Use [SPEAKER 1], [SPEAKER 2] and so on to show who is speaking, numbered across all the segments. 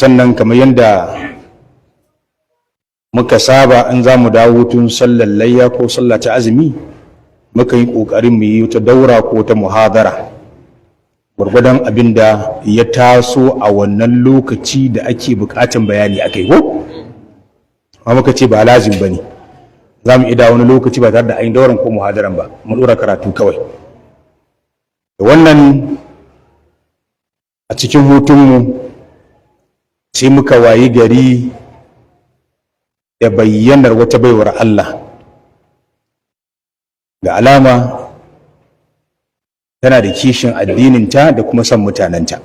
[SPEAKER 1] Sannan kamar yadda muka saba, in za mu dawo hutun sallar layya ko sallah ta azumi, muka yi ƙoƙarin mu yi wata daura ko ta muhadara gwargwadon abin da ya taso a wannan lokaci da ake buƙatan bayani a kai, ko amma muka ce ba lazim ba ne. Za mu iya wani lokaci ba tare da ayin dauran ko muhadaran ba, mu ɗora karatu kawai. Wannan a cikin hutunmu sai muka wayi gari da bayyanar wata baiwar Allah, ga alama tana da kishin addininta da kuma son mutanenta.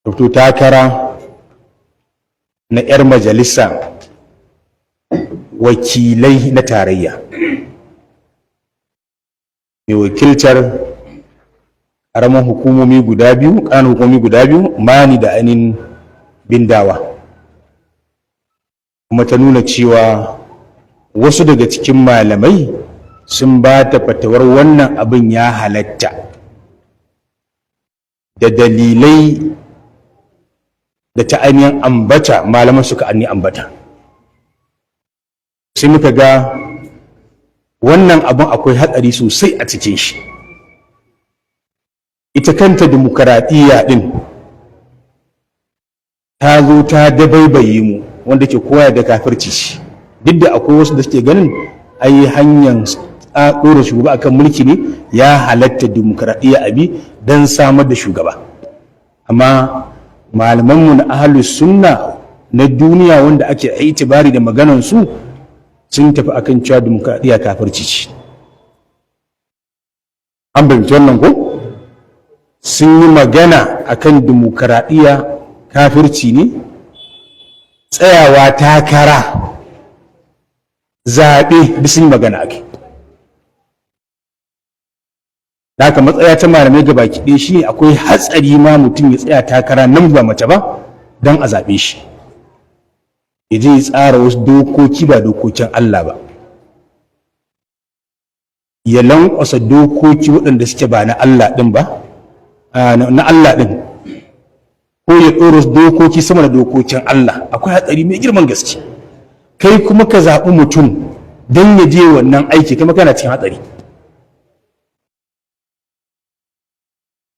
[SPEAKER 1] Fito takara na 'yar majalisa wakilai na tarayya, mai wakiltar ƙaramin hukumomi guda biyu, ƙananan hukumomi guda biyu, Mani da ainihin Bindawa. Kuma ta nuna cewa wasu daga cikin malamai sun ba ta fatawar wannan abin ya halatta da dalilai da ta ainihin ambata, malaman suka ainihin ambata. Sai muka ga wannan abin akwai hatsari sosai a cikin shi. Ita kanta dimokuraɗiyya ɗin ta zo ta dabaibaye mu, wanda ke koya da kafirci shi, duk da akwai wasu da suke ganin ai hanyar ɗora shugaba akan mulki ne, ya halatta dimokuraɗiyya abi don samar da shugaba. Amma malamanmu na ahlus sunna na duniya wanda ake itibari da maganan su sun tafi akan cewa dimokuraɗiyya kafirci ce. An fahimci wannan ko? Sun yi magana akan dimokuraɗiyya kafirci ne, tsayawa takara zaɓe duk sun yi magana ake. Da haka matsaya ta malamai ga baki ɗaya shi akwai hatsari ma mutum ya tsaya takara nan ba mace ba don a zaɓe shi, ya je ya tsara wasu dokoki ba dokokin Allah ba, ya lankwasa dokoki waɗanda suke ba na Allah ɗin ba, na Allah ɗin, ko ya ɗora dokoki sama da dokokin Allah. Akwai hatsari mai girman gaske. Kai kuma ka zaɓi mutum don ya je wannan aiki, kuma kana cikin hatsari.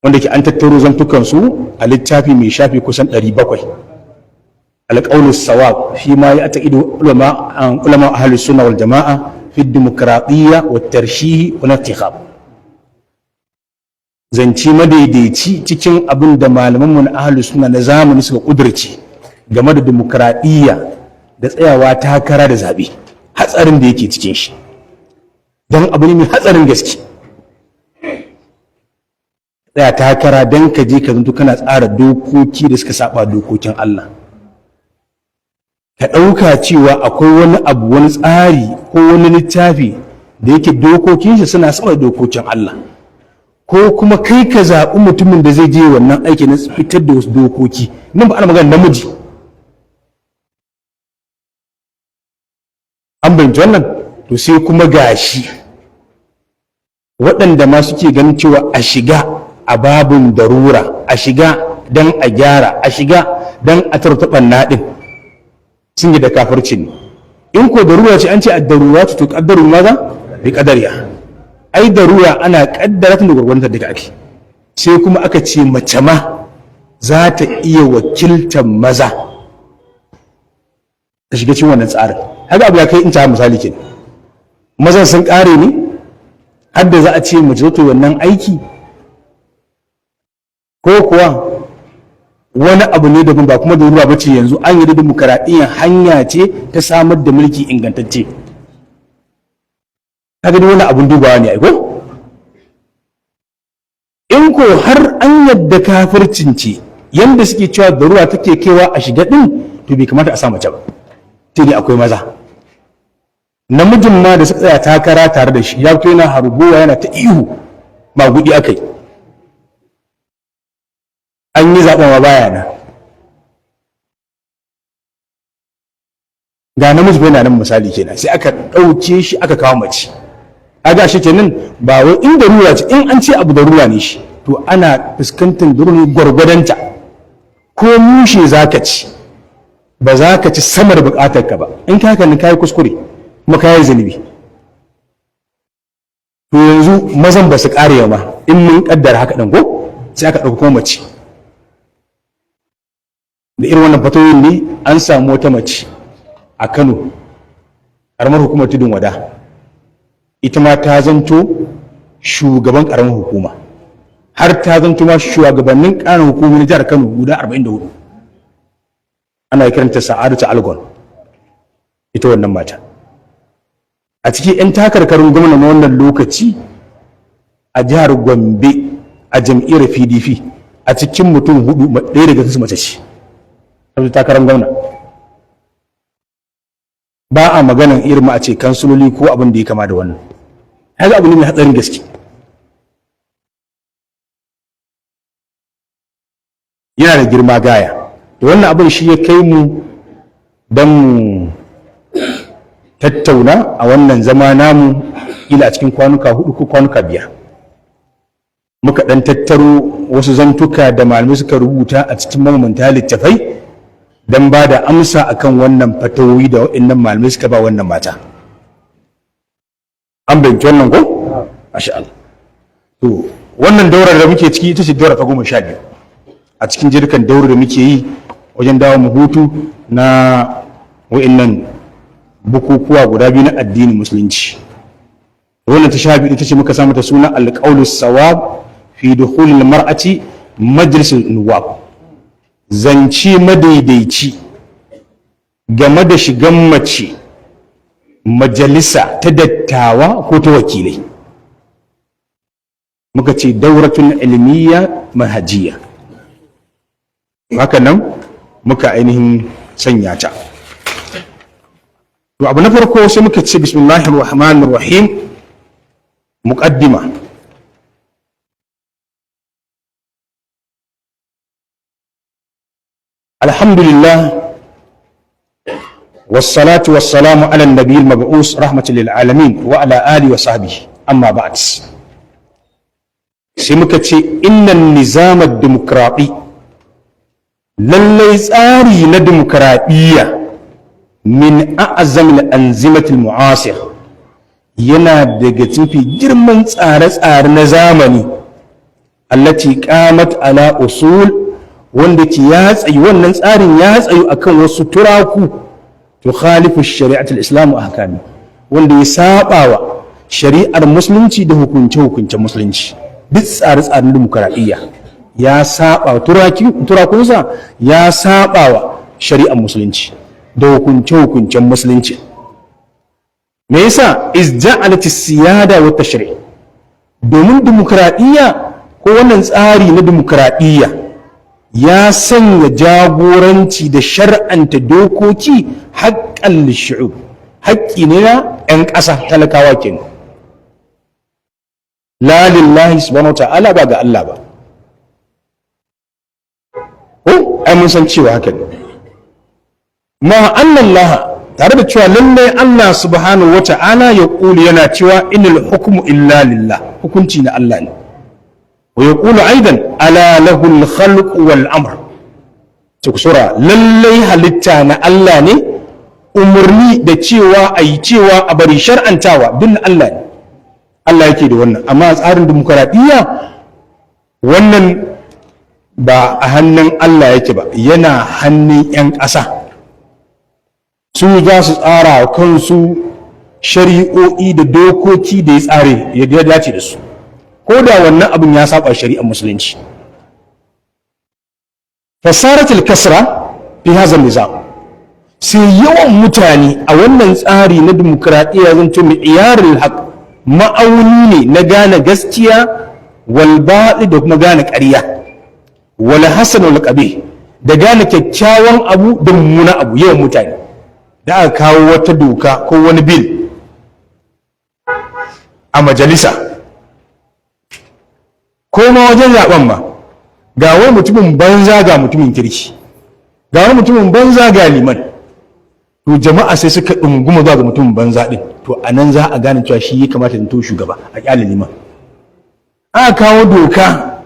[SPEAKER 1] Wanda ke an tattaro zantukansu a littafi mai shafi kusan 700, alƙawlu sawab fi ma ya taqidu ulama ahlus sunna wal jama'a fi dimokuraɗiyya wa tarshihi wa intikhab, zance madaidaici cikin abin da malamanmu na ahlus sunna na zamani suka kudurce game da dimokuraɗiyya da tsayawa takara da zaɓe, hatsarin da yake cikin shi, don abu ne mai hatsarin gaske tsaya takara don ka je ka zanto kana tsara dokoki da suka saba dokokin Allah. Ka ɗauka cewa akwai wani abu, wani tsari ko wani littafi da yake dokokin shi suna sama da dokokin Allah, ko kuma kai ka zaɓi mutumin da zai je wannan aiki na fitar da wasu dokoki. Nan ba ana magana namiji. An bayyana wannan. To sai kuma gashi waɗanda ma suke ganin cewa a shiga a babin darura, a shiga don a gyara, a shiga don a tarta ɓanna ɗin, sun yi da kafirci ne. In ko darura ce, an ce a darura to kaddaru maza bi qadariya, ai darura ana kaddara tun da gurgurtar da ake. Sai kuma aka ce mace ma za ta iya wakiltar maza ta shiga cikin wannan tsarin. Haka abu ya kai in ta misali kenan, mazan sun kare ne har da za a ce mace ta wannan aiki, ko kuwa wani abu ne daban ba kuma darura ba ce? Yanzu an yi da dimokuraɗiyyar hanya ce ta samar da mulki ingantacce. Kaga dai wani abun dubawa ne ai ko? In ko har an yadda kafircin ce yanda suke cewa darura take kaiwa a shiga din, to bai kamata a sa mace ba, sai dai akwai maza. Namijin ma da suka tsaya takara tare da shi ya fito yana harguwa, yana ta ihu magudi akai, an yi zaɓen ma baya nan. Ga namiji bai na nan misali kenan, sai aka ɗauke shi aka kawo mace. Aga shi kenan ba wai in darura ce, in an ce abu darura ne shi To ana fuskantar durni gwargwadonta. Ko mushe za ka ci, ba za ka ci sama da bukatarka ba. In ka haka ne, ka yi kuskure kuma ka yi zunubi. To yanzu mazan ba su ƙare ma, in mun kaddara haka ɗan ko, sai aka ɗauko kuma mace da irin wannan fatoyin ne. An samu wata mace a Kano, ƙaramar hukumar Tudun Wada, ita ma ta zanto shugaban ƙaramar hukuma, har ta zanto ma shugabannin ƙananan hukumomi na jihar Kano guda 44. Ana kiranta Sa'adatu Algon. Ita wannan mata, a cikin 'yan takarkarin gwamna na wannan lokaci a jihar Gombe a jam'iyyar PDP, a cikin mutum hudu, ɗaya daga cikin mace ce ta takarar gwamna. Ba a maganan irin ma a ce kansuloli ko abin da ya kama da wannan. Haka abu ne mai hatsarin gaske. Yana da girma gaya da wannan abin. Shi ya kai mu don mu tattauna a wannan zama namu, ila a cikin kwanuka 4 ko kwanuka 5. Muka ɗan tattaro wasu zantuka da malamai suka rubuta a cikin mabambanta littafai don ba da amsa akan wannan fatawoyi da waɗannan malamai suka ba wannan mata. An bayyance wannan ko? Masha Allah. To wannan daurar da muke ciki ita ce daura ta 12 a cikin jirkan daurar da muke yi wajen dawo mu hutu na waɗannan bukukuwa guda biyu na addinin Musulunci. Wannan ta 12 ita ce muka samu ta suna Alƙaulus Sawab fi dukhulil Mar'ati Majlisul Nuwab, zance madaidaici game da shigan mace majalisa ta dattawa ko ta wakilai. Muka ce dauratun ilmiya manhajiya, haka nan muka ainihin sanya ta. To abu na farko sai muka ce: Bismillahir rahmanir rahim. Muqaddima. Alhamdulillah, wassalatu wassalamu ala nabiyil mab'us rahmatan lil alamin wa ala alihi wa sahbihi, amma ba'd. Sai muka ce innan nizamad demokrati, lallai tsari na demokradiyya, min a'zamil anzimatil mu'asir, yana daga cikin girman tsare-tsare na zamani, allati qamat ala usul, wanda ke ya tsayi, wannan tsarin ya tsayu akan wasu turaku, tukhalifu shari'atul islam wa ahkami, wanda ya saba wa shari'ar Musulunci da hukunce-hukuncen Musulunci. Duk tsare-tsaren dimokuraɗiyya ya saba wa turakunsa, ya saba wa shari'ar Musulunci da hukunce-hukuncen Musulunci. Me yasa? Iz ja'alat siyada wa tashri', domin dimokuraɗiyya ko wannan tsari na dimokuraɗiyya ya sanya jagoranci da shar'anta dokoki haƙƙan lishu'ub, haƙƙi ne na 'yan ƙasa, talakawa kenan, la lillahi subhanahu wa ta'ala, ba ga Allah ba. Ko ai mun san cewa haka ne. Ma anna, tare da cewa lallai Allah subhanahu wa ta'ala ya ƙulu, yana cewa: Inal hukmu illa lillah, hukunci na Allah ne. Wa yaqulu aidan: Ala lahul khalq wal amr. Sura lallai halitta na Allah ne, umarni da cewa a yi, cewa a bari, shar'antawa, duk na Allah ne. Allah yake da wannan. Amma a tsarin dimokuraɗiyya wannan ba a hannun Allah yake ba, yana hannun 'yan ƙasa. Su za su tsara wa kansu shari'o'i da dokoki da ya tsare ya dace da su, ko da wannan abin ya saba shari'ar Musulunci. Fasaratul kasra fi hadha nizam, sai yawan mutane a wannan tsari na dimokuraɗiyya zanto mi'yarul haq, ma'auni ne na gane gaskiya, wal da kuma gane ƙarya, wal hasan wal qabih, da gane kyakkyawan abu da mummuna abu. Yawan mutane da aka kawo wata doka ko wani bill a majalisa, ko ma wajen zaben ma, ga wani mutumin banza, ga mutumin kirki, ga wani mutumin banza, ga liman, to jama'a sai suka ɗunguma zuwa ga mutumin banza ɗin. To a nan za a gane cewa shi ya kamata to shugaba, a ƙyale liman. Aka kawo doka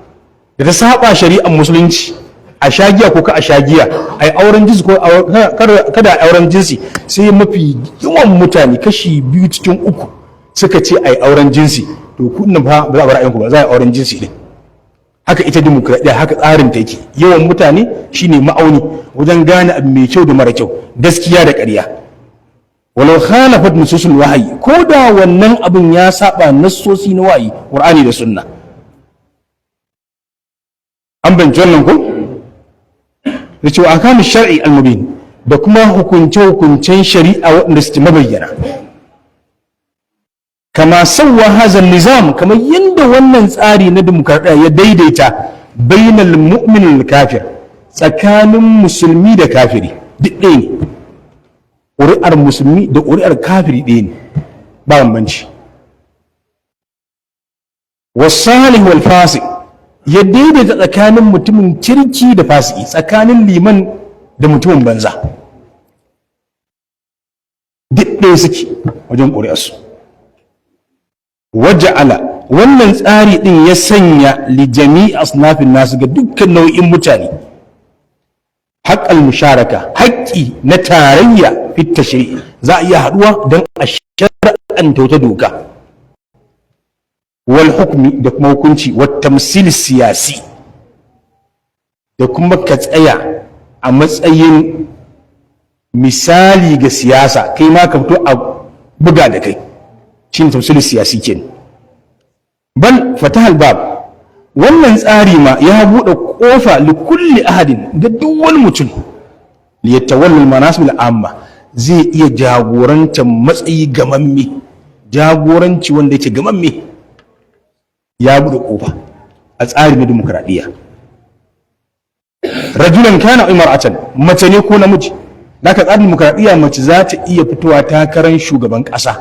[SPEAKER 1] Da ta saba shari'ar musulunci, a shagiya ko ka a shagiya, a yi auren jinsi ko kada a auren jinsi, sai mafi yawan mutane, kashi biyu cikin uku, suka ce a yi auren jinsi. To ku nan fa ba za a bar ra'ayinku ba, za a yi auren jinsi din. Haka ita dimokuraɗiyya, haka tsarin ta yake. Yawan mutane shine ma'auni wajen gane abu mai kyau da mara kyau, gaskiya da ƙarya. Walau khalafat nususul wahayi, ko da wannan abin ya saba nassosi na wahayi, Qur'ani da Sunna. An banci wannan ko? Da cewa ahkamu shar'i al-mubin, da kuma hukunce hukuncen shari'a waɗanda suke mabayyana. Kama sawwa hadha nizam, kamar yadda wannan tsari na dimokuraɗiyya ya daidaita bainal mu'min wal kafir, tsakanin musulmi da kafiri duk ɗaya ne. Ƙuri'ar musulmi da ƙuri'ar kafiri ɗaya ne, ba bambanci. Wasalih wal fasik, ya daidaita tsakanin mutumin kirki da fasiki, tsakanin liman da mutumin banza, duk ɗaya suke wajen ƙuri'arsu. Waja'ala, wannan tsari ɗin ya sanya li jami'i asnafin nasu, ga dukkan nau'in mutane, haƙƙal musharaka, haƙƙi na tarayya, fit tashri'i, za a iya haɗuwa don a shar'anta wata doka, wal hukmi, da kuma hukunci, wat tamsil siyasi, da kuma ka tsaya a matsayin misali ga siyasa, kai ma ka fito a buga da kai, shine tamsil siyasi kenan. Bal fatahal bab, wannan tsari ma ya buɗe ƙofa, li kulli ahadin, ga duk wani mutum, li yatawalla manasib al-amma, zai iya jagorantar matsayi gamamme, jagoranci wanda yake gamamme. Ya buɗe ƙofa a tsari na dimokuraɗiyya. Rajulan kana imra'atan, mace ne ko namiji. Ka tsarin dimokuraɗiyya, mace za ta iya fitowa takarar shugaban ƙasa,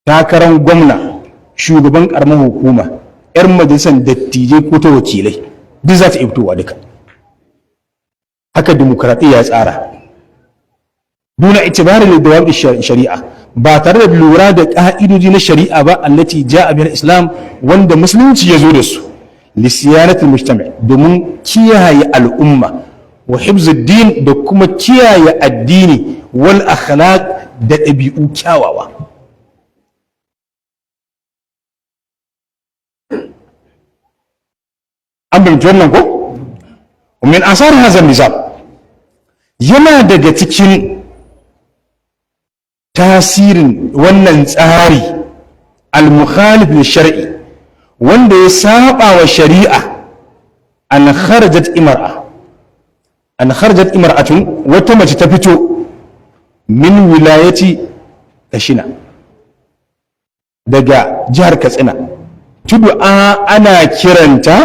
[SPEAKER 1] takarar gwamna, shugaban ƙaramar hukuma, 'yar majalisar dattijai ko ta wakilai, duk za ta iya fitowa duka. Haka dimokuraɗiyya ya tsara. Duna itibari da dawab shari'a, ba tare da lura da ƙa'idoji na shari'a ba, allati ja'a bil islam, wanda musulunci ya zo da su, lisiyanatul mujtama, domin kiyaye al'umma, wa hifzuddin, da kuma kiyaye addini, wal akhlaq, da ɗabi'u kyawawa. An fahimci wannan ko? Min asar hadha nizam, yana daga cikin tasirin wannan tsari al-mukhalif lil shar'i, wanda ya saba wa shari'a, an kharajat imra'atun, wata mace ta fito, min wilayati Kashina, daga jihar Katsina, tudu'a, ana kiranta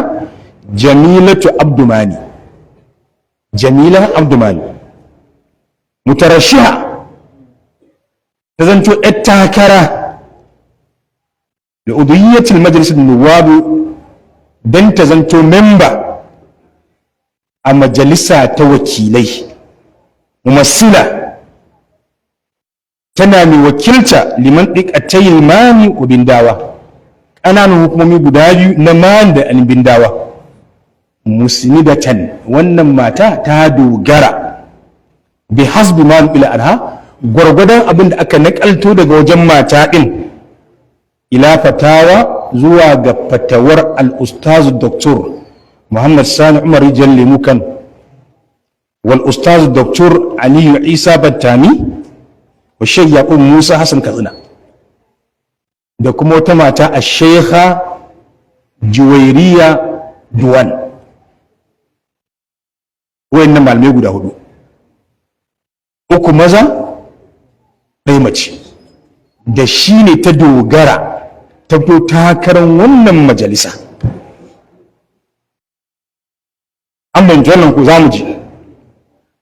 [SPEAKER 1] Jamilatu Abdumani, Jamila Abdumani, mutarashiha, ta zanto ‘yar takara da uduyyatul majalisar nuwabu, don ta zanto memba a majalisa ta wakilai, mumassila, tana mai wakilta liman ɗiƙatayil Mani wa Bindawa, ƙananan hukumomi guda biyu na Mani da Bindawa. Musnidatan, wannan mata ta dogara, bi hasbi ma ila anha, gwargwadon abin da aka nakalto daga wajen mata din, ila fatawa, zuwa ga fatawar al-ustaz Doktor Muhammad Sani Umar Rijal Lemukan, wal ustaz Doktor Aliyu Isa Battami, wa Sheikh Yaqub Musa Hassan Katsina, da kuma wata mata a Sheikha Juwairiya Duwan. Wayannan malamai guda hudu, uku maza, ɗaya mace, da shi ne ta dogara ta fito takarar wannan majalisa. An bayyana wannan ku? Za mu ji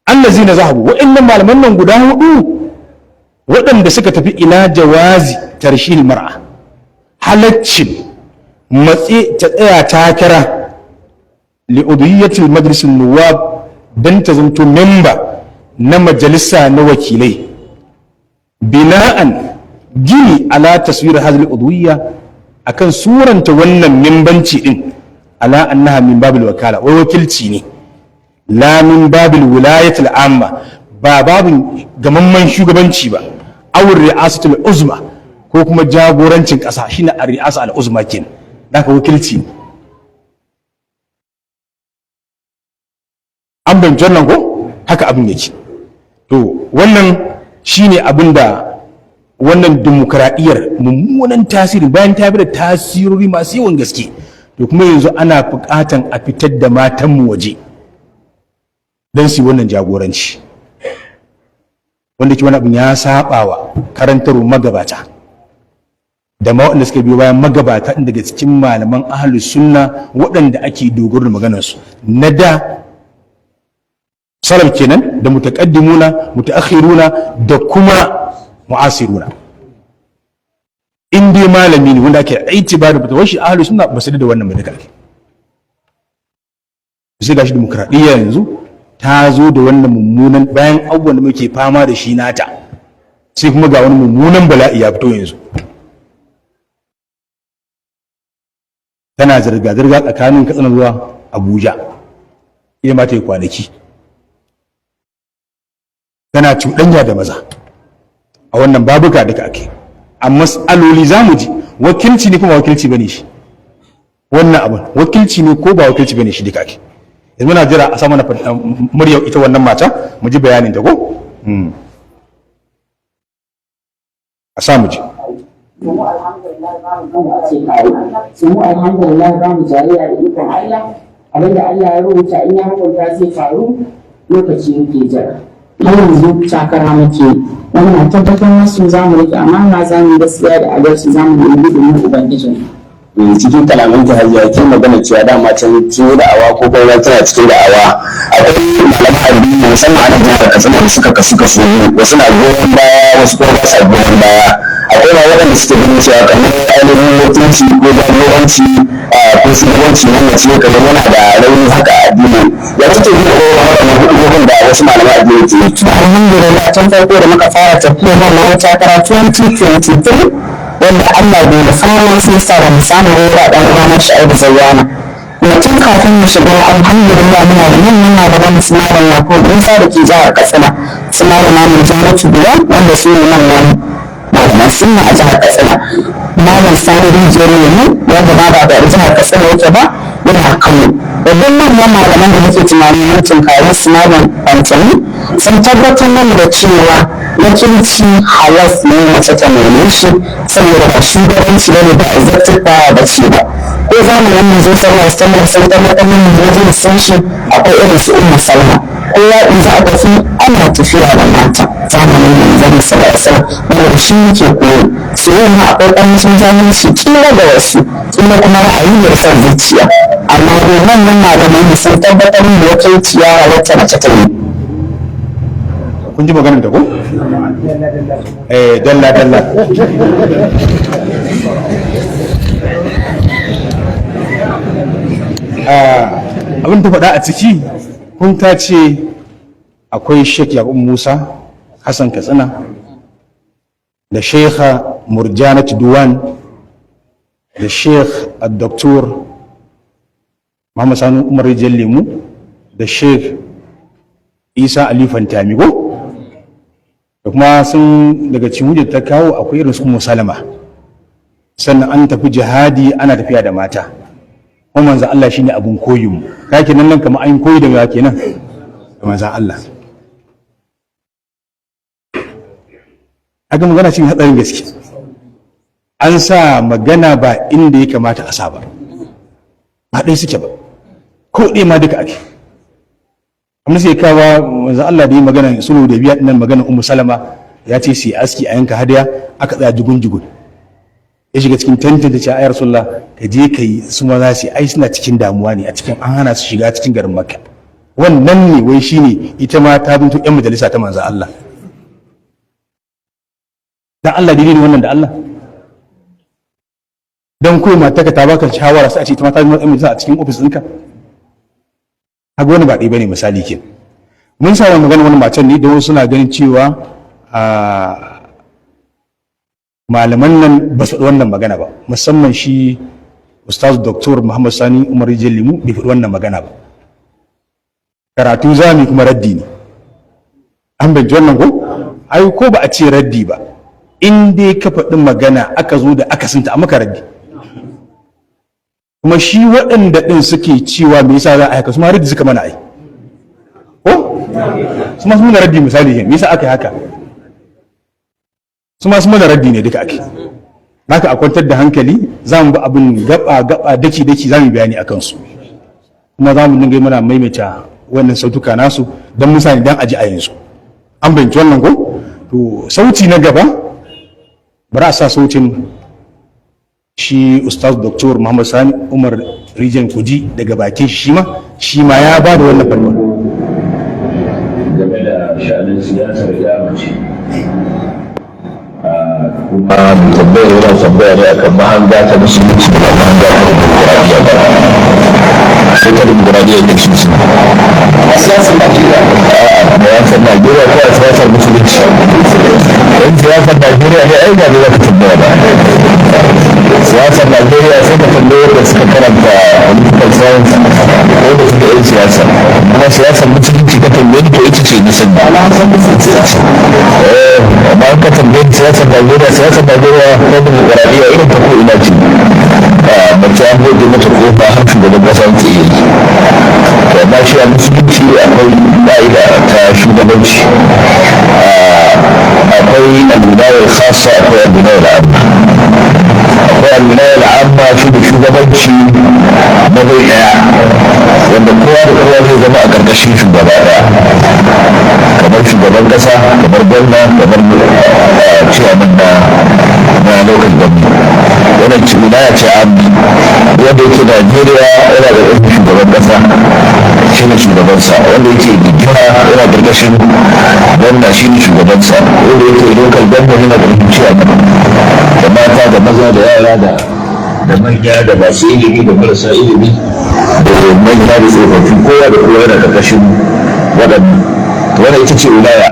[SPEAKER 1] allazi na zahabu, waɗannan malaman nan guda hudu waɗanda suka tafi ila jawazi tarshil mar'a, halaccin matse ta tsaya takara, li'udiyyatil majalisin nuwab, don ta zanto memba na majalisa na wakilai, bina'an, gini, ala taswir hadhihi udwiyya, akan suranta wannan membanci din. Ala annaha min babil wakala, wai wakilci ne, la min babil wilayatil amma, ba babin gamamman shugabanci ba, aw ri'asatul uzma, ko kuma jagorancin kasa, shine ar-ri'asa al-uzma kin daka wakilci ne. An bayyana wannan ko haka abin yake. To wannan shine abin da wannan dimokuraɗiyyar mummunan tasiri, bayan ta bi da tasirori masu yawan gaske, to kuma yanzu ana buƙatan a fitar da matanmu waje don su yi wannan jagoranci, wanda ke wani abin ya saɓawa karantarwa magabata da ma waɗanda suka biyo bayan magabata ɗin daga cikin malaman ahlus sunna waɗanda ake dogaro da maganarsu na da, salaf kenan, da mutaqaddimuna, mutaakhiruna, da kuma mu'asiruna. In dai malami ne wanda ake itibari da shi ahlus sunna, ba su da wannan ba duka ake. Sai gashi demokradiyya yanzu ta zo da wannan mummunan, bayan abubuwan da muke fama da shi nata, sai kuma ga wani mummunan bala'i ya fito yanzu, tana zirga-zirga tsakanin Katsina zuwa Abuja, ita ma ta yi kwanaki tana cuɗanya da maza a wannan babuka duka ake. A mas'aloli za mu ji wakilci ne kuma wakilci bane shi, wannan abun wakilci ne ko ba wakilci bane shi, duka ake. Yanzu muna jira a sama na muryar ita wannan mata, mu ji bayanin ta ko a sa mu ji.
[SPEAKER 2] Mu alhamdulillah ba mu da ce kare su, mu alhamdulillah ba mu jayayya da ikon Allah. Abinda Allah ya rubuta, in ya hukunta zai faru, lokaci muke jira. Har yanzu takara muke, wannan tabbatar musu za mu riƙe amana, za mu yi gaskiya da adalci, za mu nemi gudunmu ubangijin.
[SPEAKER 3] Cikin kalaman ta, Hajiya, kin magana cewa dama can kin yi da'awa ko kuma tana cikin da'awa. Akwai malaman addini, musamman a nan jihar Katsina, da suka kasu kaso biyu: wasu na goyon baya, wasu kuma ba sa goyon baya. Akwai ma waɗanda suke ganin cewa kamar ainihin mutunci ko jagoranci ko shugabanci na mace kamar yana da rauni haka a addini. Ya kike ji ko waɗannan hudubobin da wasu malaman addini ke yi?
[SPEAKER 2] Alhamdulillah, tun farko da muka fara tafiya wannan takara 2023, wanda Allah bai da fara sai sa ba mu samu rora dan uwana Shu'aibu Zayyana, kuma tun kafin mu shiga, alhamdulillah, muna da manyan malaman, su Malam Yakubu Musa da ke jihar Katsina, su Malama Murjanatu Bilal, wanda su ne manyan malaman sunna a jihar Katsina, Malam Sani Rijiyar Lemu, wanda ba ba da jihar Katsina yake ba, yana Kano. Babban manyan malaman da muke tunanin mun tunkari, su Malam Antoni, sun tabbatar mana da cewa wakilci halas ne mace ta neme shi, saboda ba shugabanci bane, ba executive power ba ce ba. Ko zamanin manzo sallallahu alaihi wasallam sun tabbatar mana da majalisin shi akwai irin su Ummu Salma, ko yaƙi za a tafi ana tafiya da mata zamanin manzon sallallahu alaihi wasallam, wanda shi muke koyo. Su yi ma akwai ƙarancin jahilci kila ga wasu, kila kuma ra'ayi ne son zuciya, amma dai manyan malamai sun tabbatar da wakilci ya halatta mace ta yi.
[SPEAKER 1] Kun ji maganar ta ko? Eh, dalla dalla. Abin ta faɗa a ciki, kun ta ce akwai Sheikh Yakubu Musa Hassan Katsina da Sheikha Murjanatu Duwan da Sheikh Dr. Muhammad Sani Umar Rijiyar Lemu da Sheikh Isa Ali Fantami ko? Da kuma sun daga cikin hujjar ta kawo akwai irin su Ummu Salama, sannan an tafi jihadi ana tafiya da mata, kuma manzon Allah shine abun koyin mu. Ka kenan nan kamar an koyi da kenan da manzon Allah. Aga magana cikin hatsarin gaske, an sa magana ba inda ya kamata a sa ba, ba ɗaya suke ba, ko ɗaya ma duka ake. Amma sai kawa manzo Allah da yi magana sulhu da biya dinnan, magana Ummu Salama, ya ce su yi aski a yanka hadiya, aka tsaya jugun jugun, ya shiga cikin tantin, ta ce ayar Rasulullah, ka je ka yi, su ma za su yi, ai suna cikin damuwa ne, a cikin an hana su shiga cikin garin Makka. Wannan ne wai shine ita ma ta binto yan majalisa ta manzo Allah. Dan Allah dai ne wannan da Allah dan koyi matarka ta baka shawara, sai a ce ita ma ta zama yan majalisa a cikin ofis ɗinka. Kaga wani ba ɗaya bane. Misali ke mun sa magana wani matan ne don wasu suna ganin cewa a malaman nan ba su faɗi wannan magana ba, musamman shi Ustaz Dr. Muhammad Sani Umar Jallimu bai faɗi wannan magana ba. Karatu za mu kuma raddi ne. An bai wannan ko? Ai ko ba a ce raddi ba, in dai ka faɗi magana aka zo da akasinta, a maka raddi. Kuma shi waɗanda ɗin suke cewa me yasa za a haka, su ma raddi suka mana ai. Ko su ma su mana raddi? Misali, me yasa aka yi haka? Su ma su mana raddi ne duka ake. Haka a kwantar da hankali, za mu bi abin gaba gaba, daki daki, za mu bayani a kansu. Kuma za mu dinga yi muna maimaita wannan sautuka nasu don mun sani, don aji a yanzu. An bayyana wannan ko? To, sauti na gaba, bari a sa sautin shi Ustaz Dr. Muhammad Sani Umar Rijiyar Kuji daga bakin shi. Shi ma ya ba da wannan farko.
[SPEAKER 4] Game da sha'anin siyasar ya mace, kuma mai tambayar yana tambaya ne akan mahanga ta musulunci, ba mahanga ta dimokuraɗiyya ba. Sai ta dimokuraɗiyya ne su su
[SPEAKER 3] A siyasar Najeriya.
[SPEAKER 4] A'a, siyasar Najeriya ko a siyasar musulunci? In siyasar Najeriya ne, ai ba ne za ka tambaya ba. Siyasar Najeriya sai ka tambaye wanda suka karanta political science ko da suka yi siyasa. Kuma siyasar musulunci ka tambaye ni, to ita ce na sani. Eh, amma in ka tambaye ni siyasar Najeriya, siyasar Najeriya ko dimokuraɗiyya, irin ta ko ina ce. Mace an buɗe mata kofa, har shugaban ƙasa ta iya yi. To amma shi a musulunci akwai ƙa'ida ta shugabanci. Akwai al-wilayar khassa, akwai al-wilayar amma. Akwai al-wilayar amma, shi da shugabanci na bai ɗaya, wanda kowa da kowa zai zama a ƙarƙashin shugaba ɗaya, kamar shugaban ƙasa, kamar gwamna, kamar chairman na local government. Wannan wilaya ce ammi. Wanda yake Najeriya yana da ƙarƙashin shugaban ƙasa, shi ne shugabansa. Wanda yake jiha yana ƙarƙashin gwamna, shi ne shugabansa. Wanda yake local government yana ƙarƙashin chairman. Da mata da maza da yara da manya da masu ilimi da marasa ilimi da manya da tsofaffi, kowa da kowa yana ƙarƙashin waɗannan. Wannan ita ce wilaya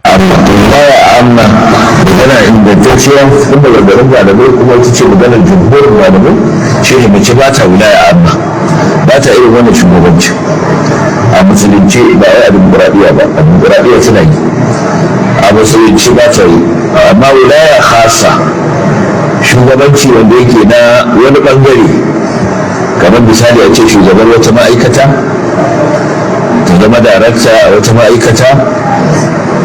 [SPEAKER 4] amma. Wilaya amma, magana ingantacciya kuma maganganun malamai, kuma ita ce maganar jumhurin malamai, shi ne mace ba ta wilaya amma, ba ta irin wannan shugabanci a musulunci. Ba a dimokuraɗiyya ba, a dimokuraɗiyya suna yi, a musulunci ba ta yi. Amma wilaya khasa, shugabanci wanda yake na wani bangare, kamar misali a ce shugaban wata ma'aikata, ta zama darakta a wata ma'aikata,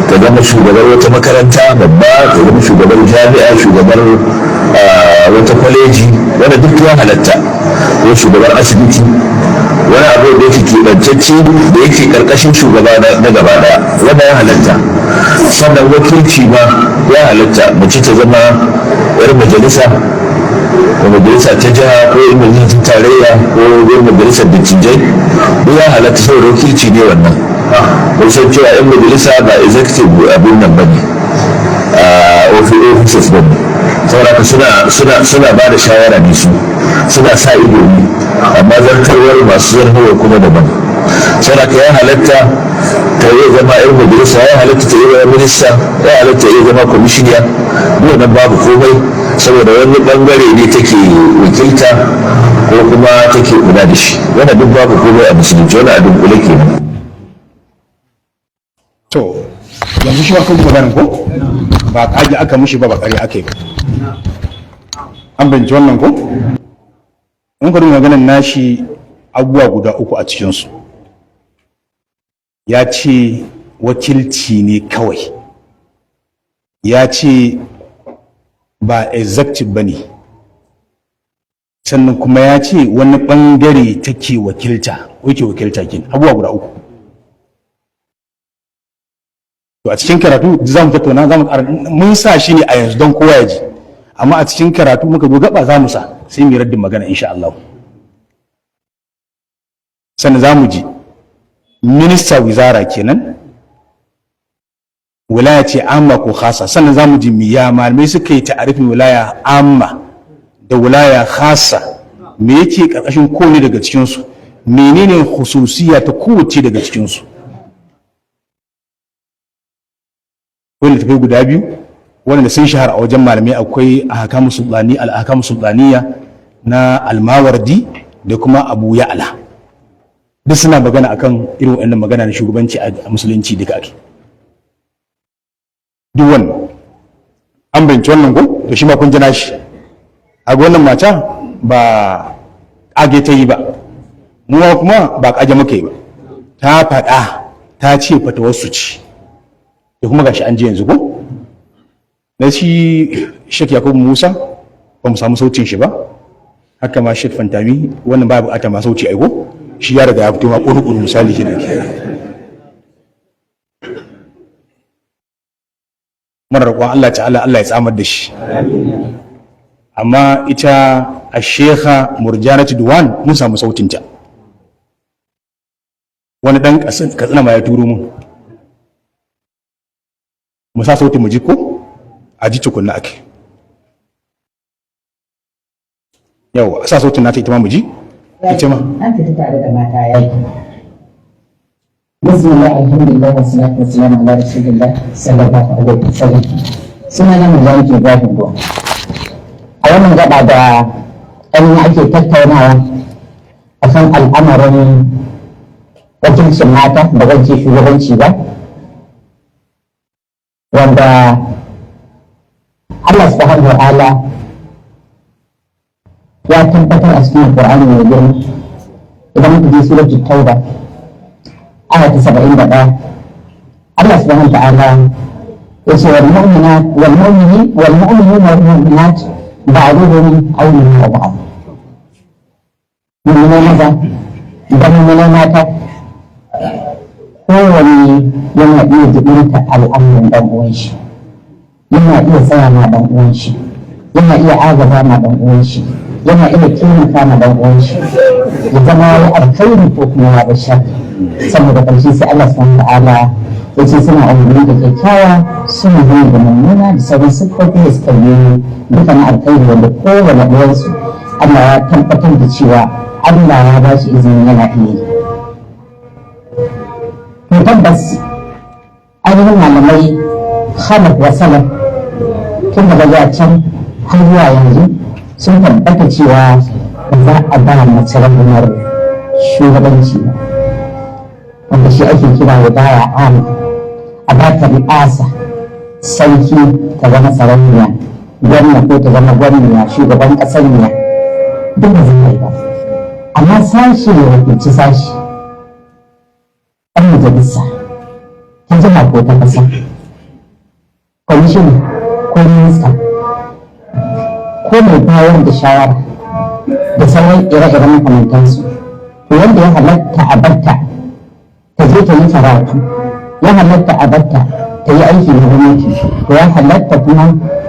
[SPEAKER 4] ta zama shugabar wata makaranta babba, ta zama shugabar jami'a, shugabar wata kwaleji, wanda duk ya halatta, ko shugabar asibiti, wani abu da yake keɓantacce da yake ƙarƙashin shugaba na gaba ɗaya, wanda ya halatta. Sannan wakilci ma ya halatta, mace ta zama yar majalisa, ko majalisa ta jiha, ko yar majalisar tarayya, ko yar majalisar dattijai, duk ya halatta saboda wakilci ne wannan. Kun san cewa yan majalisa ba executive abin nan ba ne, officers ba ne. Saboda haka suna ba da shawara ne, su suna sa ido ne, amma zartarwar masu zartarwa kuma daban. Saboda haka ya halatta ta iya zama yan majalisa, ya halatta ta iya zama minista, ya halatta iya zama kwamishiniya. Wannan babu komai, saboda wani bangare ne take wakilta ko kuma take kula da shi. Wannan duk babu komai a musulunci. Wannan a dunkule kenan.
[SPEAKER 1] To, yanzu shi ma kan maganin ko ba kage aka mushi ba, ba kare aka yi ba. An binci wannan ko? In ka duba maganin nashi, abubuwa guda uku a cikinsu. Ya ce wakilci ne kawai, ya ce ba executive ba ne, sannan kuma ya ce wani bangare take wakilta, wake wakilta kin abubuwa guda uku. To, a cikin karatu za mu tattauna, za mu ƙara. Mun sa shi ne a yanzu don kowa ya ji, amma a cikin karatu muka zo gaba za mu sa, sai mu yi raddin magana insha Allah. Sannan za mu ji minista, wizara kenan, wilaya ce amma ko khasa. Sannan za mu ji miya malamai suka yi ta'arifin wilaya amma da wilaya khasa, me yake karkashin kowane daga cikinsu, menene khususiya ta kowace daga cikinsu. Wanda tafi guda biyu wanda sun shahara a wajen malamai, akwai ahkamu sultani, al-ahkamu sultaniya Na Almawardi da kuma Abu Ya'la, duk suna magana akan irin wannan magana na shugabanci a musulunci duka ake. Duk wannan an binci wannan ko? To shi ma kun jina shi a wannan mata ba kage ta yi ba, mu ma kuma ba kage muka yi ba. Ta faɗa, ta ce fatawarsu ce, da kuma gashi an ji yanzu ko. Na shi Sheikh Yakubu Musa ba mu samu sautin shi ba, haka ma Sheikh Fantami. Wannan ba bukata ma sauti aiko, shi ya riga ya fito ma ƙuru-ƙuru. Misali shi ne muna roƙon Allah ta'ala, Allah ya tsamar da shi. Amma ita a Shekha Murjanatu Duwan mun samu sautinta, wani ɗan Katsina ma ya turo mun. Mu sa sautin mu ji ko a ji tukunna ake. Yau a sa sautin nata ita ma mu ji ita ma.
[SPEAKER 2] An fita tare da mata yaki. Bismillah, alhamdulillah, wassalatu wassalamu ala rasulillah sallallahu alaihi wasallam. Suna na Mujahid Ibrahim Go. A wannan gaba da ainihin ake tattaunawa akan al'amarin wakilcin mata, ba zan ce shugabanci ba, wanda Allah subhanahu wa ta'ala ya tabbatar a cikin Alƙur'ani mai girma. Idan muka je suratul Tauba, aya ta 71, Allah subhanahu wa ta'ala ya ce: wal mu'minat wal mu'minin wal mu'minuna wal mu'minat ba'duhum awliya'u ba'd. Mu'minai maza da mu'minai mata, kowanne yana iya jibinta al'amuran ɗan uwan shi, yana iya tsaya ma ɗan uwan shi, yana iya agaza ma ɗan uwan shi, yana iya taimaka ma ɗan uwan shi, ya zama ya alkhairi ko kuma ya bar sharri. Saboda ƙarshe sai Allah subhanahu ta'ala ya ce suna umarni da kyakkyawa, suna hani da mummuna, da sauran siffofi da suka yi duka na alkhairi, wanda kowane ɗayansu Allah ya tabbatar da cewa Allah ya ba shi izini yana iya yi. To tabbas ainihin malamai khalaf wa salaf, tun daga zuwa can har zuwa yanzu, sun tabbata cewa ba za a ba mace ragamar shugabanci ba, wanda shi ake kira wilaya am, a ba ta ri'asa, sarki ta zama sarauniya, gwamna ko ta zama gwamna, shugaban ƙasar ne, duk ba zai ba. Amma sashi ya wakilci sashi, ɗan majalisa ta jiha ko ta ƙasa, kwamishina ko minista ko mai bayar da shawara da sauran ire-iren makamantansu, to wanda ya halatta a batta ta je ta yi karatu, ya halatta a batta ta yi aiki na gwamnati, to ya halatta kuma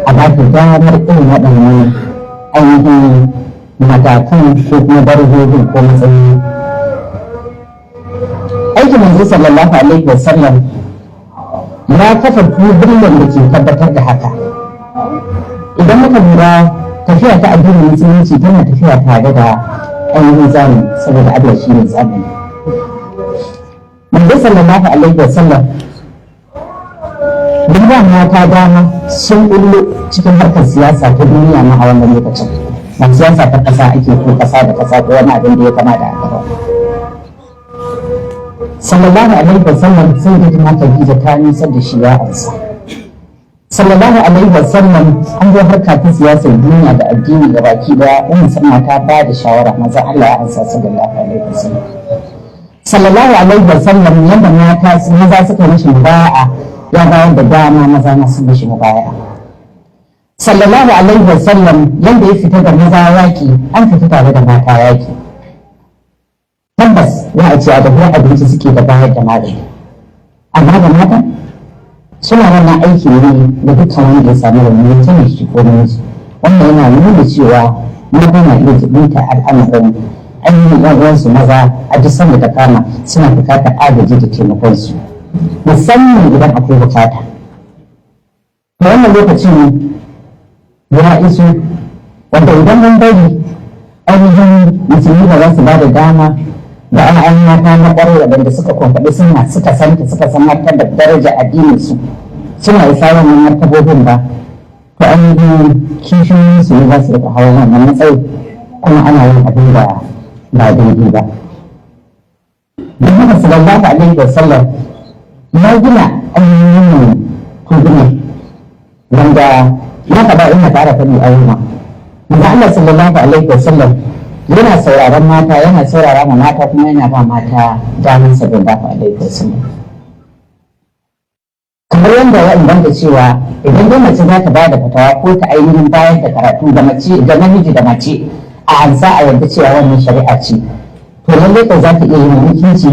[SPEAKER 2] a ba ta damar irin waɗannan ainihin matakan ko kuma darajojin ko matsayi. Aikin Manzo sallallahu alaihi wasallam ya kafa tubulan da ke tabbatar da haka. Idan muka lura, tafiya ta addinin musulunci tana tafiya tare da ainihin zamani, saboda Allah shi ne zamani. Manzo sallallahu alaihi wasallam duk ba mata dama sun bullo cikin harkar siyasa ta duniya ma a wannan lokacin, ba siyasa ta ƙasa ake ko ƙasa da ƙasa ko wani abin da ya kama da haka ba. Sallallahu alaihi wasallam sai da tana Khadija ta nusar da shi ya ansa. Sallallahu alaihi wasallam an zo harka ta siyasar duniya da addini ga baki daya, Ummu Salma ta ba da shawara, maza Allah ya ansa sallallahu alaihi wasallam. Sallallahu alaihi wasallam yadda mata maza suka mishi mubaya'a, ya bayar da dama maza na sun mishi mubaya'a. Sallallahu alaihi wasallam yadda ya fita da maza yaki, an fita tare da mata yaki. Tabbas za a ce a dahuwar abinci suke da bayar da magani, amma da mata suna wannan aiki ne da dukkan wanda ya samu rauni, mutum shi ko namiji. Wannan yana nuna cewa mata na iya jibinta al'amarin ainihin yan uwansu maza a duk sanda ta kama suna bukatar agaji da taimakon su, musamman idan akwai bukata. To wannan lokacin ya iso wanda idan mun bari ainihin musulmi ba za su ba da dama da 'ya'yan mata na ƙwarai waɗanda suka kwamfaɗi suna suka santa, suka san martabar daraja addinin su, suna isa wannan martabobin ba, to ainihin kishiyoyin su ne za su rika hawa wannan matsayi. Kuma ana yin abin da ba daidai ba. Don haka sallallahu alaihi wasallam ya gina ainihin koguna wanda ya faɗa, ina ƙara faɗi a yau. Manzo Allah sallallahu alaihi wasallam yana sauraron mata, yana saurara ma mata, kuma yana ba mata damar sallallahu alaihi wasallam. Kamar yadda ya inganta cewa idan dai mace za ta ba da fatawa ko ta ainihin bayar da karatu ga mace, ga namiji da mace, a ansa a yarda cewa wannan shari'a ce, to lallai ko za ta iya yin hukunci,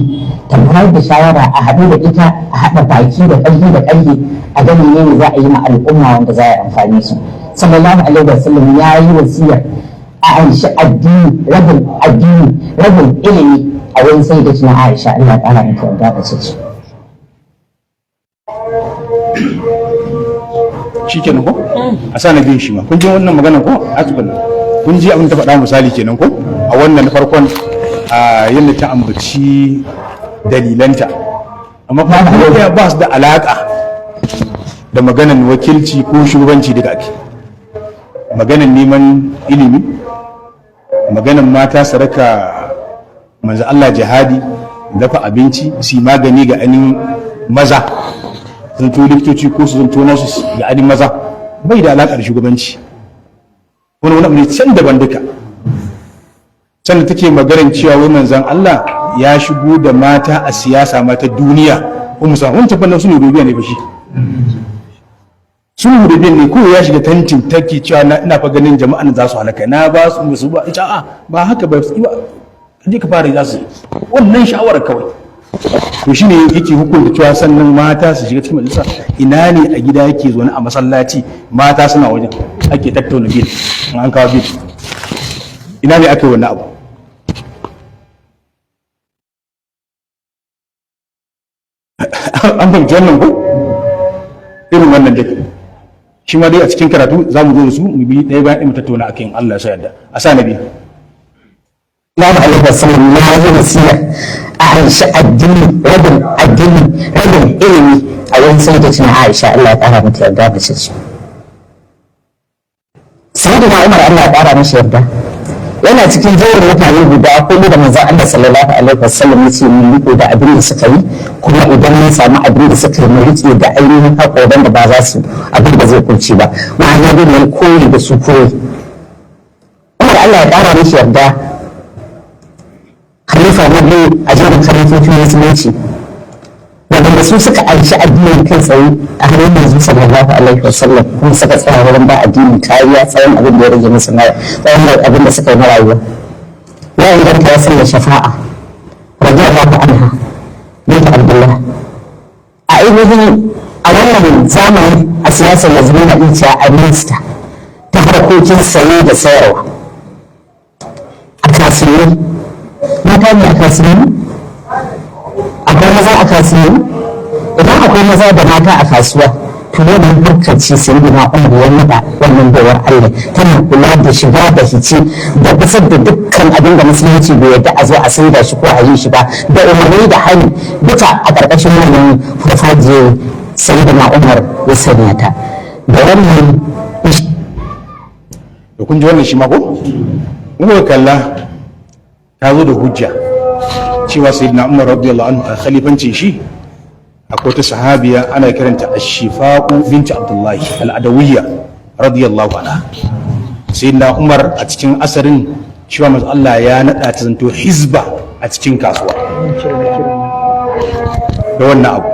[SPEAKER 2] ta bayar da shawara, a haɗu da ita, a haɗa baki da ƙarfi da ƙarfi, a ga menene za a yi ma al'umma wanda za a yi amfani su. Sallallahu alaihi wasallam ya yi wasiyar a anshi addini, rabin addini, rabin ilimi a wurin sai da tuna Aisha, Allah ya ƙara mata yarda, da ce.
[SPEAKER 1] Shi kenan ko? A sa na biyun shi ma. Kun ji wannan magana ko? Asibin kun ji abin ta faɗa misali kenan ko? A wannan na farkon, a yadda ta ambaci dalilanta, amma kuma ko ɗaya ba su da alaƙa da maganan wakilci ko shugabanci duka ake maganan neman ilimi, maganan mata saraka manzo Allah jihadi, dafa abinci, su yi magani ga ainihin maza, zanto likitoci ko su zanto nasu ga ainihin maza, bai da alaƙa da shugabanci. Wani abu ne can daban duka. Sannan take maganar cewa wai manzon Allah ya shigo da mata a siyasa mata duniya ko musamman wancan fannin su ne dubiya ne ba shi sulhu da bin ne ko ya shiga tantin, take cewa ina fa ganin jama'an za su halaka, na ba su musu ba ita, a'a, ba haka ba su ba, kaje ka fara za su yi wannan sha'awar kawai. To shine yake hukunta cewa sannan mata su shiga cikin majalisa. Ina ne a gida yake zaune a masallaci, mata suna wajen ake tattauna bil, in an kawo bil, ina ne aka yi wannan abu? An fahimci wannan ko? Irin wannan dai shi ma dai a cikin karatu za mu zo da su, mu bi ɗaya bayan ɗaya mu tattauna akan Allah ya sa yadda a sa nabi.
[SPEAKER 2] Sallallahu alaihi wasallam ya yi wasiya a anshi addini, rabin addini, rabin ilimi a wurin sayyidatina Aisha, Allah ya kara mata yarda, da ce. Sayyidina Umar, Allah ya kara masa yarda, yana cikin jerin mutane guda huɗu da manzon Allah sallallahu alaihi wasallam ya ce mu riko da abin da suka yi, kuma idan mun samu abin da suka yi mu rike da ainihin haƙoran da ba za su abin da zai kunci ba, ma'ana dai mu koyi da su koyi. Umar, Allah ya kara masa yarda, khalifa na biyu a jerin khalifofin musulunci waɗanda su suka anshi addinin kai tsaye a hannun manzo sallallahu alaihi wasallam, kuma suka tsaya wurin ba addini kariya tsawon abin da ya rage musu na tsawon abin da suka yi na rayuwa. Ya inganta ya sanya shafa'a radiyallahu anha bint Abdullah a ainihin a wannan zamani a siyasar yanzu muna iya cewa a minista ta harkokin saye da sayarwa a kasuwanni. Mata ne a kasuwanni? Akwai maza a kasuwanni? Idan akwai maza da mata a kasuwa, to wannan harkar ce sai na Umar ya naɗa wannan baiwar Allah, tana kula da shiga da fice da kusa da dukkan abin da musulunci bai yarda a zo a saida shi ko a yi shi ba, da umarni da hani duka a ƙarƙashin wannan farfajiyar Sayyidina Umar ya sanya ta da wannan.
[SPEAKER 1] Da kun ji wannan shi ma ko? In kuka kalla, ta zo da hujja cewa Sayyidina Umar radiyallahu anhu a khalifancin shi akwai wata sahabiya ana kiranta Ash-Shifa'u binti Abdullahi al-Adawiyya radiyallahu anha. Sayyidina Umar a cikin asarin cewa manzo Allah ya nada ta zanto hizba a cikin kasuwa da wannan abu.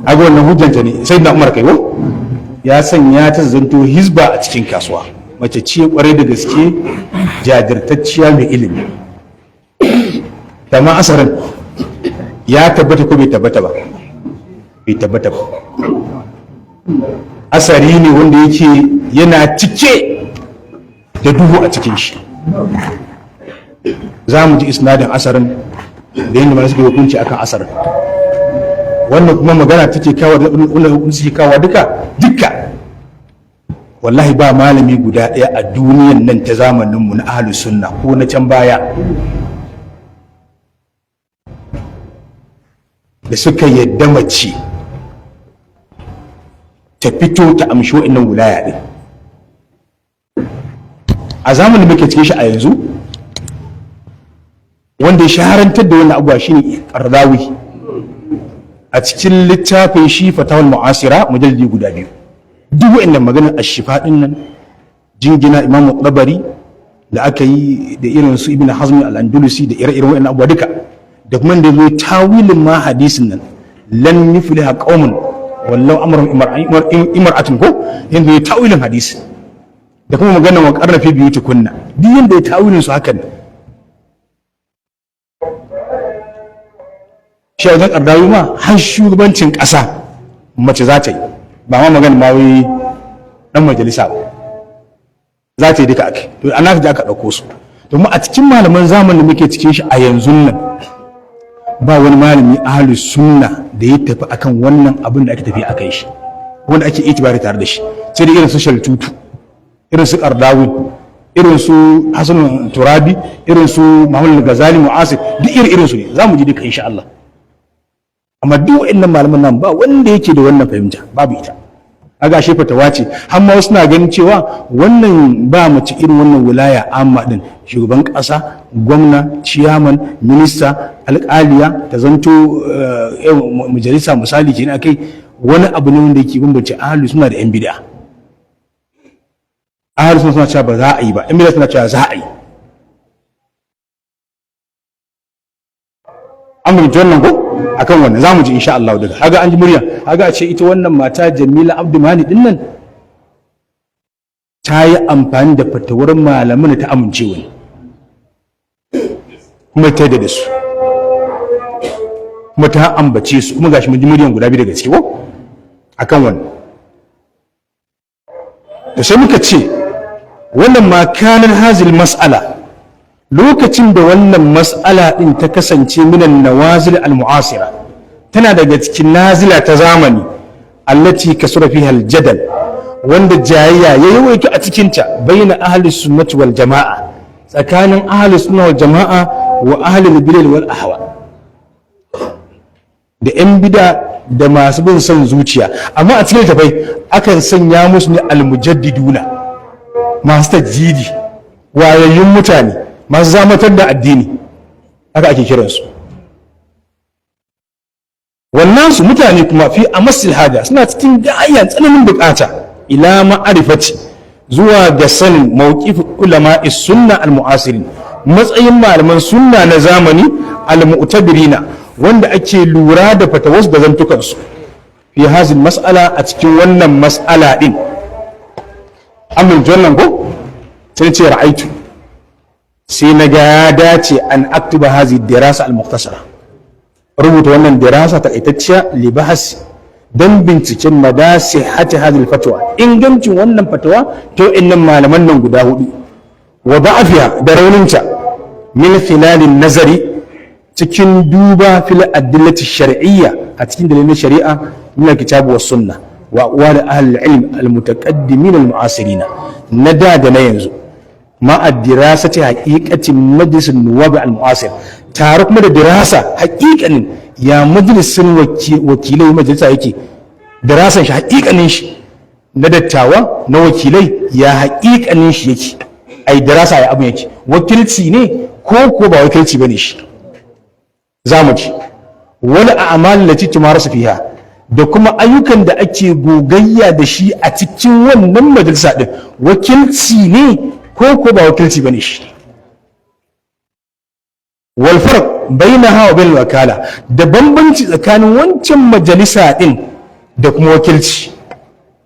[SPEAKER 1] Aga wannan hujjanta ne, Sayyidina Umar kai ko ya sanya ta zanto hizba a cikin kasuwa, mace ce kwarai da gaske, jajirtacciya, mai ilimi. Kama asarin ya tabbata ko bai tabbata ba? Bai tabbata ba. Asari ne wanda yake yana cike da duhu a cikin shi. Za mu ji isnadin asarin da yadda mana suka yi hukunci akan asarin. Wannan kuma magana take kawo, wannan hukunci suke kawo duka duka, wallahi ba malami guda ɗaya a duniyan nan ta zamaninmu na ahlus sunna ko na can baya da suka yadda mace ta fito ta amshi wa'annan wilaya ɗin. A zamanin da muke cikin shi a yanzu, wanda ya shaharantar da wannan abuwa shine Qardawi a cikin littafin shi Fatawul Mu'asira, mujalladi guda biyu. Duk wa'annan maganar Ashifa din nan, jingina Imamu Tabari da aka yi da irin su Ibn Hazm al-Andalusi da ire-iren wa'annan abubuwa duka, da kuma da zai tawilin ma hadisin nan, "Lan yufliha qaumun wallau amrun imra'atun", ko yanda ya tawilin hadisi, da kuma maganar "Wa qarna fi buyutikunna", duk yanda ya tawilin su hakan. Shi wajen Qardawi ma har shugabancin ƙasa mace za ta yi, ba ma magana ma wai dan majalisa ba, za ta yi duka ake. To ana da aka ɗauko su domin a cikin malaman zamanin da muke cikin shi a yanzu nan, ba wani malami ahlus sunna da ya tafi akan wannan abin da ake tafi akan shi, wanda ake itibari tare da shi, sai da irin su Shaltutu, irin su Qardawi, irin su Hasan Turabi, irin su Muhammad Ghazali Mu'asir, duk irin su ne za mu ji duka insha Allah. Amma duk wa'annan malaman nan ba wanda yake da wannan fahimta, babu ita. Aga shi fatawa ce, har ma wasu na ganin cewa wannan ba mace irin wannan wilaya amma din, shugaban kasa, gwamna, ciyaman, minista, alƙaliya, ta zanto majalisa misali kenan akai, wani abu ne wanda yake bambance ahlus sunna da yan bid'a. Ahlus sunna suna cewa ba za a yi ba, yan bid'a suna cewa za a yi. An fahimci wannan ko? Akan wannan zamu ji insha Allah daga haga an ji murya haga a ce ita wannan mata Jamila Abdulmani din nan ta yi amfani da fatawar malaman da ta amince wani kuma ta da su, kuma ta ambace su, kuma gashi mun ji muryan guda biyu daga ciki ko akan wannan. Da sai muka ce wannan ma kanar hazil mas'ala, lokacin da wannan mas'ala din ta kasance minan nawazil al-mu'asira, tana daga cikin nazila ta zamani, allati kasura fiha al-jadal, wanda jayayya ya yawaita a cikin ta, baina ahli sunnati wal jama'a, tsakanin ahli sunna wal jama'a, wa ahli al-bid'ah wal ahwa, da yan bid'a da masu bin son zuciya. Amma a cikin tafai akan sanya musu ne al-mujaddiduna, masu tajjidi, wayayyun mutane, masu zamatar da addini, haka ake kiransu. Wannan su mutane kuma fi a masil haja, suna cikin gayan tsananin bukata ila ma'arifati, zuwa ga sanin mawqif ulama sunna al-mu'asirin, matsayin malaman sunna na zamani, al-mu'tabirina, wanda ake lura da fatawarsu da zantukansu, fi hazin mas'ala, a cikin wannan mas'ala din. Amin wannan ko sai ce ra'aitu, sai na ga ya dace an aktuba hazi dirasa al-mukhtasara, rubuta wannan dirasa takaitacciya, li bahas, dan binciken madasi hati hadhihi fatwa, ingancin wannan fatawa ta innan malaman nan guda hudu, wa da'afiha, da rauninta, min khilalin nazari, cikin duba, fil adillati shar'iyya, a cikin dalilin shari'a, min al-kitab was sunna wa aqwal ahli al-ilm al-mutaqaddimin al-mu'asirin, na da da na yanzu, ma dirasati haqiqatin majlis an-nuwab al-mu'asir, tare kuma da dirasa haqiqanin ya majalisin wakilai, majalisa yake, dirasan shi, haqiqanin shi na dattawa na wakilai, ya haqiqanin shi yake, ai dirasa ya abun yake, wakilci ne ko ko ba wakilci bane shi, zamu ci wal a'mal lati tumarasu fiha, da kuma ayyukan da ake gogayya da shi a cikin wannan majalisa din, wakilci ne ko ko ba wakilci bane shi, wal farq bainaha wa bainal wakala, da bambanci tsakanin wancan majalisa din da kuma wakilci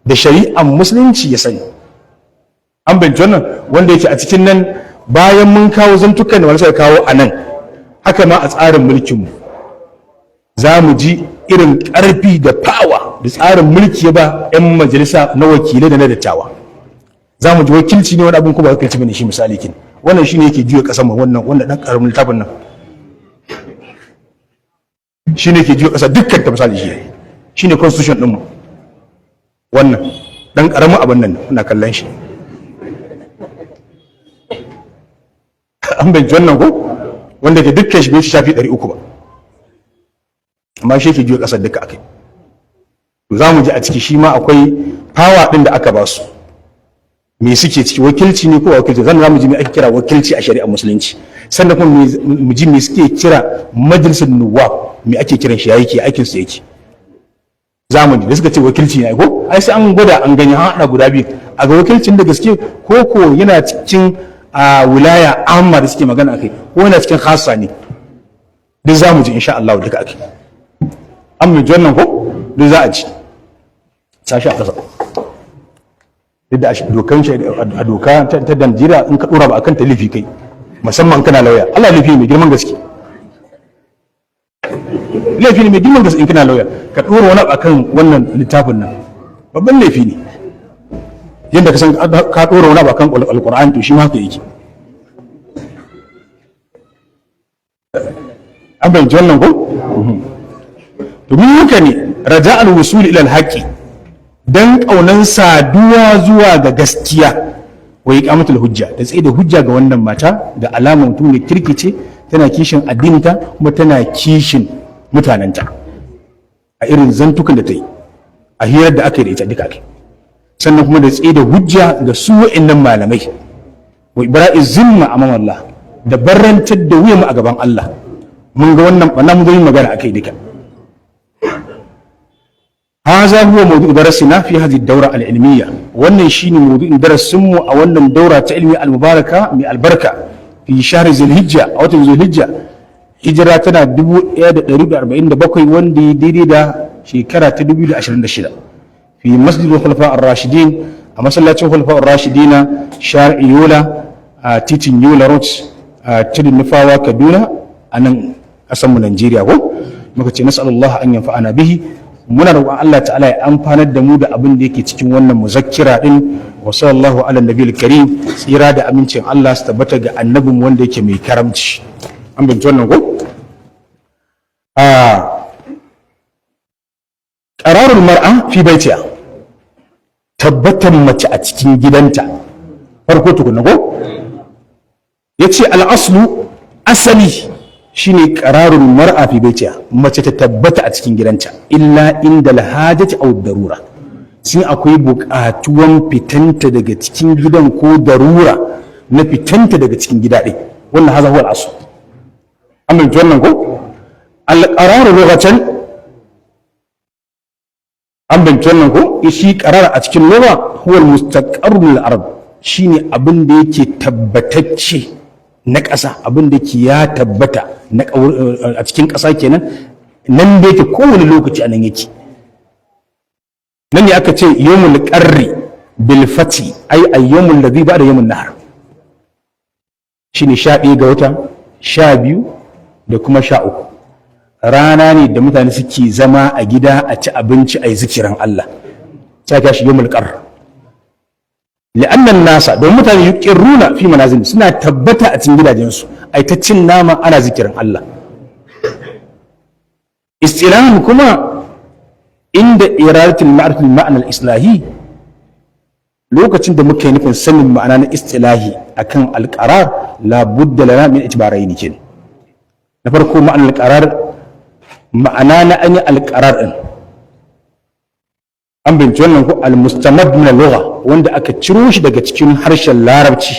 [SPEAKER 1] da shari'ar musulunci ya sani. An bincike wannan wanda yake a cikin nan, bayan mun kawo zantukan da wani suka kawo a nan, haka ma a tsarin mulkinmu za mu ji irin ƙarfi da fawa da tsarin mulki ya ba 'yan majalisa na wakilai da na dattawa. Za mu ji wakilci ne wani abin ko ba wakilci bane shi. Misali kin wannan shine yake juya kasar mu, wannan dan karamin littafin nan shine yake juya kasa dukkan ta. Misali shi shine constitution din mu, wannan dan karamin abin nan kuna kallon shi. An bai wannan ko? Wanda ke dukkan shi bai ci shafi 300 ba, amma shi yake juya kasar duka akai. To za mu ji a ciki shi ma akwai power din da aka ba su. Me suke ciki? Wakilci ne ko wakilci? Zan zamu ji me ake kira wakilci a shari'ar Musulunci, sannan kuma mu ji me suke kira majalisar nuwab, me ake kiran shi, yake aikin su yake. Zamani da suka ce wakilci ne ko, ai sai an gwada an gani, an haɗa guda biyu a ga wakilcin da gaske ko ko yana cikin a wilaya amma da suke magana akai, ko yana cikin khassa ne. Duk za mu ji insha Allah duka akai. An mu ji wannan ko, duk za a ji sashi a ƙasa. Duk da dokan shi a doka ta Najeriya, in ka dora ba akan ta, laifi kai, musamman kana lauya. Allah, laifi mai girman gaske, laifi ne mai girman gaske in kana lauya ka dora wani abu akan wannan littafin nan, babban laifi ne. Yadda ka san ka dora wani abu akan Alqur'ani, to shi ma haka yake. An bayyana wannan ko? Domin haka ne raja al-wusul ila al-haqi, dan kaunan saduwa zuwa ga gaskiya, wa iqamatul hujja, da tsaye da hujja ga wannan mata, da alama mutum ne kirkice, tana kishin addininta kuma tana kishin mutanenta, a irin zantukan da ta yi a hirar da aka yi da ita duka ake. Sannan kuma da tsaye da hujja ga su wa'annan malamai, wa ibra'i zimma amam Allah, da barrantar da wuyan mu a gaban Allah. Mun ga wannan bana, mun zo yin magana akai duka. هذا هو موضوع درسنا في هذه الدورة العلمية. Wannan shine mawdu'in darasin mu a wannan daura ta ilmi al-mubaraka mai albarka, fi shahr Zulhijja, a watan Zulhijja, hijira tana 1447, wanda ya daidai da shekara ta 2026, fi Masjid Khulafa ar-Rashidin, a masallacin Khulafa ar-Rashidina, Shari'i Yola, a titin Yola Road, a Tudun Nufawa, Kaduna, a nan ƙasar mu Najeriya ko. Muka ce nas'alullah an yanfa'ana bihi, muna roƙon Allah ta'ala ya amfanar da mu da abin da yake cikin wannan muzakkira din. Wa sallallahu ala nabiyil karim, tsira da amincin Allah su tabbata ga annabin wanda yake mai karamci. An binci wannan ko? A qararul mar'a fi baitiha, tabbatar mace a cikin gidanta farko tukunna ko. Yace al-aslu, asali shine qararul mar'a fi baitiha, mace ta tabbata a cikin gidanta, illa inda alhajati aw darura, sai akwai buƙatuwan fitanta daga cikin gidan ko darura na fitanta daga cikin gida ɗin. Wannan haza huwa al-asl. Amma wannan ko, al-qararu lughatan, an binci wannan ko, shi qarar a cikin lugha huwa al-mustaqarru lil ard, shine abin da yake tabbatacce na ƙasa, abin da ke ya tabbata a cikin ƙasa kenan, nan da yake kowane lokaci a nan yake. Nan ne aka ce yawmul qarri bil fati, ay ayyamul ladhi ba'da yawmun nahar, shine 11 ga wata, 12 da kuma 13. Rana ne da mutane suke zama a gida a ci abinci, a yi zikiran Allah, sai ka shi yawmul qarr. Li'annan nasa, don mutane, yuqirruna fi manazil, suna tabbata a cikin gidajensu, ai ta cin nama ana zikirin Allah. Istilahan kuma, inda iradatul ma'rifatul ma'na al-islahi, lokacin da muka yi nufin sanin ma'ana na istilahi akan alqarar, la budda lana min itibaraini kin. Na farko, ma'anar alqarar, ma'ana na an yi alqarar din. An binci wannan ko? Al-mustamad min al-lugha, wanda aka ciro shi daga cikin harshen Larabci.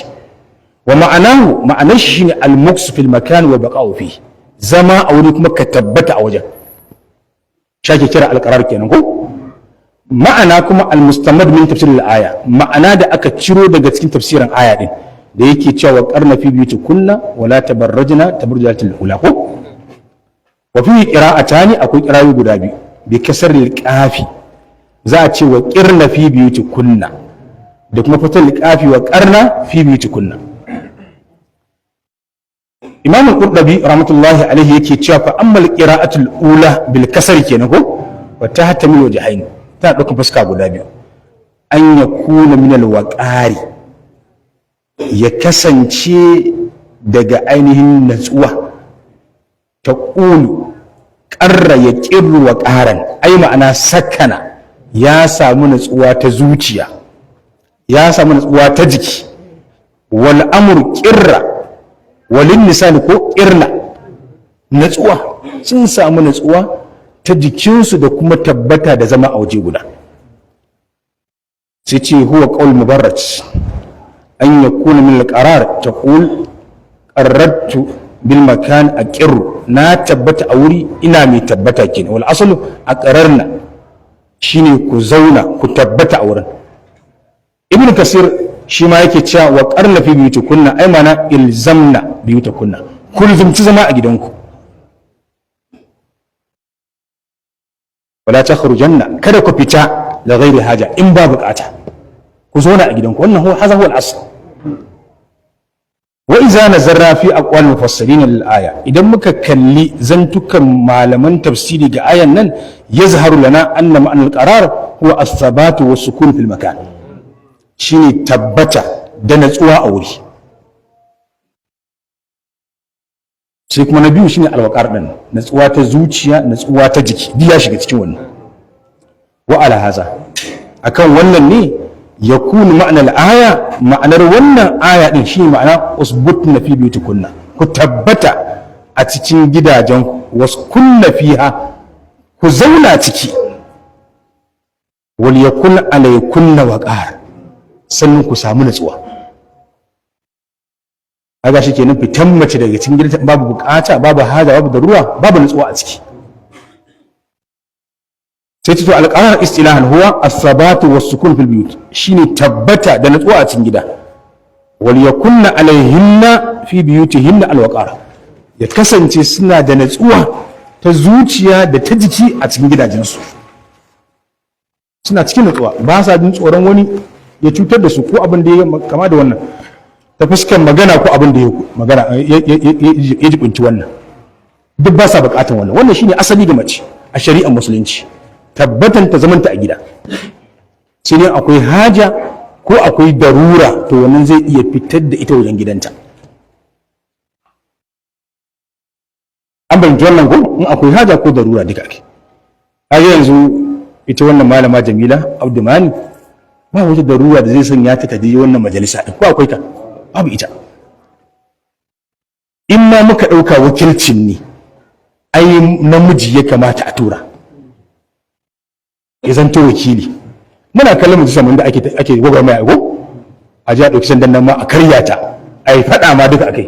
[SPEAKER 1] Wa ma'anahu, ma'anar shi shine al-muks fil makan wa baqa'u fi, zama a wuri kuma ka tabbata a wajen, shi ake kira al-qarar kenan ko. Ma'ana kuma al-mustamad min tafsir al-aya, ma'ana da aka ciro daga cikin tafsirin aya din da yake cewa qarna fi buyutikunna wala tabarrajna tabarrujatil ula ko. Wa fi qira'atani, akwai qira'o'i guda biyu, bi kasr al-qafi, za a ce wa qirna fi buyutikunna, da kuma fatal qafi, wa qarna fi buyutikunna. Imam al-Qurtubi rahmatullahi alaihi yake cewa fa ammal qira'atul ula bil kasr kenan ko, wa tahtamilu wajhayn, tana ɗaukar fuska guda biyu. An yakuna min al-waqari, ya kasance daga ainihin natsuwa, ta ƙulu ƙarra ya ƙirru wa ƙaran, ai ma'ana sakana, ya samu natsuwa ta zuciya, ya samu natsuwa ta jiki. Wal amru ƙirra walin nisani ko ƙirna, natsuwa, sun samu natsuwa ta jikinsu da kuma tabbata da zama a waje guda. Sai ce huwa qaul Mubarrad. An yakuna min al-qarar, taqul qarrartu bil makan aqirru, na tabbata a wuri, ina mai tabbata kenan. Wal aslu aqrarna, shine ku zauna, ku tabbata a wurin. Ibn Kasir shi ma yake cewa wa qarna fi biyutikunna, ai mana ilzamna biyutikunna, ku luzumci zama a gidanku. Wala takhrujanna, kada ku fita da ghairi haja, in ba bukata ku zauna a gidanku. Wannan huwa hadha huwa al-asl. Wa iza nazarna fi aqwal mufassirin lil aya, idan muka kalli zantukan malaman tafsiri ga ayan nan, yazharu lana anna ma'na al-qarar huwa as-sabatu was-sukun fil makan, shine tabbata da natsuwa a wuri. Sai kuma na biyu shine alwaqar din, natsuwa ta zuciya, natsuwa ta jiki, duk ya shiga cikin wannan. Wa ala haza, akan wannan ne yakunu ma'anar aya, ma'anar wannan aya din shine ma'ana usbutna fi biyutikunna, ku tabbata a cikin gidajen, waskunna fiha, ku zauna ciki. Wal yakun alaykunna waqar, sannan ku samu natsuwa. Kaga shi kenan, fitan mace daga cikin gidan babu bukata, babu haja, babu darura, babu natsuwa a ciki. Sai ta to alqarar istilahan huwa as-sabatu was-sukun fil buyut, shine tabbata da natsuwa a cikin gida. Wal yakunna alaihinna fi buyutihinna alwaqar, ya kasance suna da natsuwa ta zuciya da ta jiki a cikin gidajensu, suna cikin natsuwa, ba sa jin tsoron wani ya cutar da su ko abin da ya kama da wannan ta fuskan magana, ko abin da ya magana ya jibinci wannan, duk ba sa bukatan wannan. Wannan shine asali ga mace a shari'ar musulunci, tabbatan ta zamanta a gida, sai dai akwai haja ko akwai darura, to wannan zai iya fitar da ita wajen gidanta. An bayyana wannan ko in akwai haja ko darura duka ake. Har yanzu ita wannan malama Jamila Abdumani ba wata darura da zai sanya ta taje wannan majalisa din, ko akwai ta? Babu ita. In ma muka ɗauka wakilcin ne, ai namiji ya kamata a tura ya zanto wakili. Muna kallon mutum saman da ake ake gwagwarmaya ko a ji a ɗauki sandan nan ma a karya ta, a yi faɗa ma duka akai.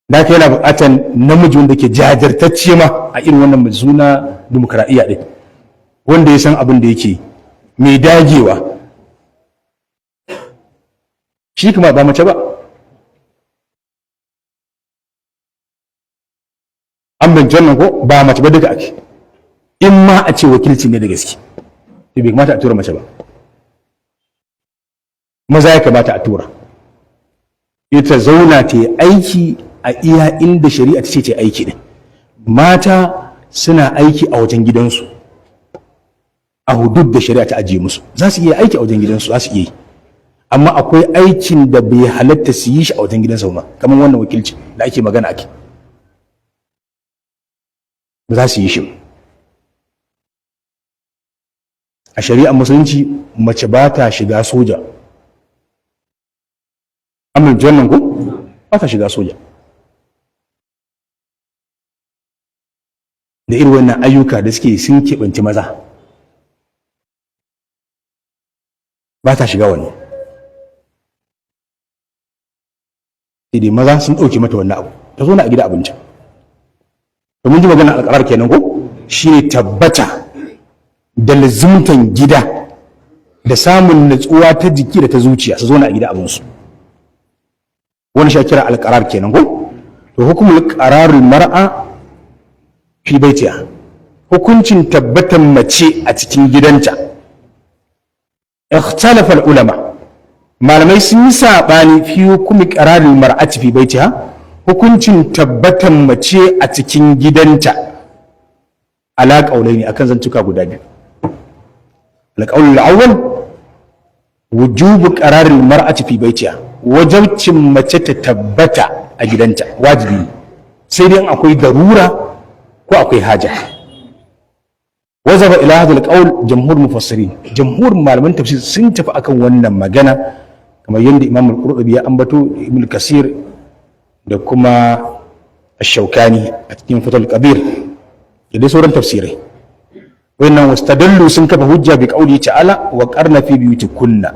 [SPEAKER 1] Da haka yana buƙatar namiji wanda ke jajirtacce ma a irin wannan suna dimokuraɗiyya ɗin, wanda ya san abin da yake, mai dagewa, shi kuma ba mace ba. An binci wannan ko ba mace ba duka ake. In ma a ce wakilci ne da gaske, to bai kamata a tura mace ba, maza ya kamata a tura. Ita zauna ta yi aiki a iya inda shari'a ta ce ta yi aiki din. Mata suna aiki a wajen gidansu, a hudud da shari'a ta ajiye musu, za su iya aiki a wajen gidansu, za su iya yi. Amma akwai aikin da bai halatta su yi shi a wajen gidansu ba, kamar wannan wakilci da ake magana ake, ba za su yi shi ba. A shari'ar musulunci mace ba ta shiga soja. Amince wannan ko? Ba ta shiga soja. Da irin wannan ayyuka da suke sun keɓanci maza, ba ta shiga wannan. Sai dai maza sun ɗauke mata wannan abu, ta zo na a gida abincin. Domin ji magana alƙarar kenan ko? Shi ne tabbata da lazumtan gida da samun natsuwa ta jiki da ta zuciya, su zo na a gida abinsu. Wani shi kira alƙarar kenan ko? To hukumul qararul mar'a fi baitiha, hukuncin tabbatan mace a cikin gidanta. Ikhtalafa ulama, malamai sun yi sabani fi hukumi qararul mar'ati fi baitiha, hukuncin tabbatan mace a cikin gidanta, ala qaulaini, akan zantuka guda biyu. Alqaulul awwal wujubu qararul mar'ati fi baitiha, wajabcin mace ta tabbata a gidanta wajibi ne, sai dai akwai darura ko akwai haja. Wazaba ila hadha alqawl jamhur mufassirin, jamhur malaman tafsir sun tafi akan wannan magana, kamar yadda Imam al-Qurtubi ya ambato, Ibn Kasir da kuma Ash-Shawkani a cikin Fathul Qadir da dai sauran tafsirai. Wannan wastadallu, sun kafa hujja bi qauli ta'ala: "Wa qarna fi buyutikunna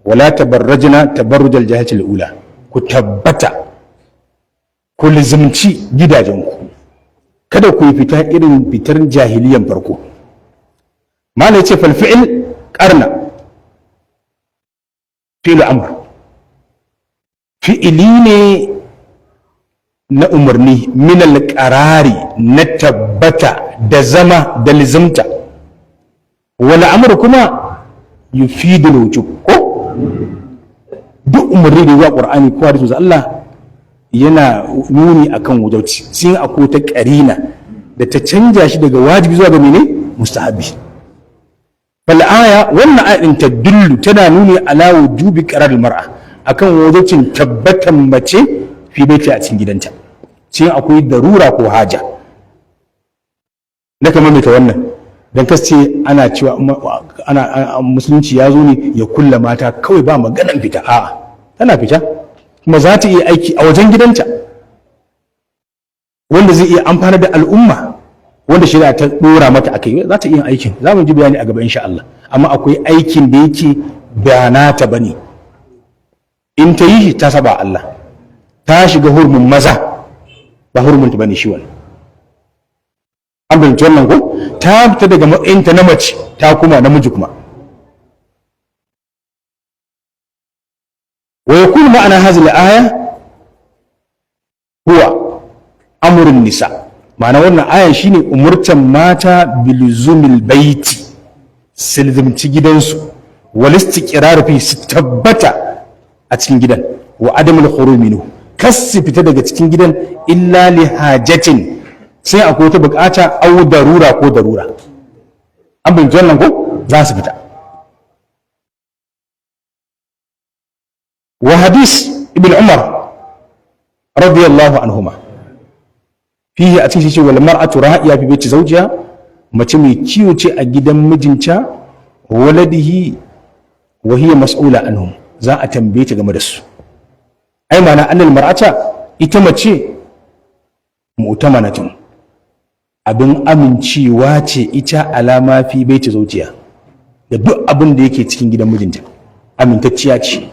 [SPEAKER 1] wala tabarrajna tabarrujal jahiliyyati ula." Ku tabbata, ku lizimci gidajenku, kada ku yi fita irin fitar jahiliyan farko. Malai ce: "Fal fi'il qarna fi'il amr", fi'ili ne na umarni, min alƙarari, na tabbata da zama da lizimta. Wal amr kuma yufidul wujub. Ko duk umarni da zuwa Qur'ani ko hadisi Allah yana nuni akan wajibci, sai akwai ta karina da ta canja shi daga wajibi zuwa ga mene? Mustahabi. Fal aya, wannan aya din, tadullu, tana nuni ala wujubi qarar mar'a, akan wajibcin tabbatan mace, fi baiti, a cikin gidanta, sai akwai darura ko haja. Na kamar mai ta wannan don kasce ana cewa ana musulunci ya zo ne ya kulla mata kawai, ba maganan fita. A'a, tana fita, kuma za ta iya aiki a wajen gidanta wanda zai iya amfana da al'umma, wanda shari'a ta dora mata akai. Za ta iya aikin, za mu ji bayani a gaba insha Allah. Amma akwai aikin da yake ba nata bane, in ta yi shi ta saba Allah, ta shiga hurumin maza, ba hurumin ta bane shi wannan. An fahimci wannan ko? Ta fita daga matsayinta na mace, ta kuma namiji kuma. Wa yakunu ma'ana hadhihi al-aya huwa amrun nisa, ma'ana wannan ayan shine umurtan mata, biluzumil baiti, silzimci gidansu, wal istiqrar fi, su tabbata a cikin gidan, wa adamul khuruj minhu, kas su fita daga cikin gidan, illa li hajatin, sai akwai wata bukata, au darura, ko darura. An bin wannan ko? Za su fita. Wa hadis Ibn Umar radiyallahu anhuma fihi, a cikin shi: "Wal mar'atu ra'iya fi baiti zawjiha", mace mai kiwo ce a gidan mijinta, waladihi, wa hiya mas'ula anhum, za a tambaye ta game da su. Ai ma'ana annal mar'ata, ita mace, mu'tamanatun, abin amincewa ce ita, alama fi baiti zawjiha, da duk abin da yake cikin gidan mijinta, amintacciya ce.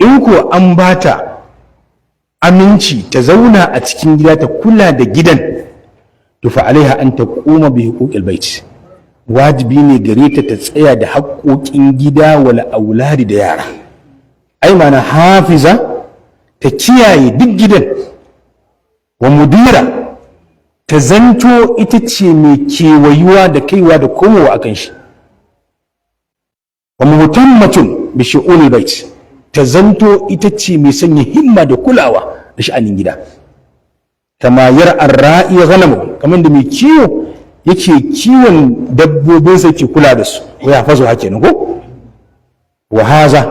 [SPEAKER 1] In ko an bata aminci ta zauna a cikin gida ta kula da gidan, to fa alaiha an taquma bi huquqil bait, wajibi ne gare ta ta tsaya da haƙoƙin gida, wal auladi, da yara. Ai mana hafiza, ta kiyaye duk gidan, wa mudira, ta zanto ita ce mai kewayuwa da kaiwa da komowa akan shi, wa muhtammatun bi shu'unil bait, ta zanto ita ce mai sanya himma da kulawa da sha'anin gida, kama yar arra'i ghanamu, kamar da mai kiwo yake kiwon dabbobinsa, yake kula da su, wa ya fazo hake ko. Wa haza,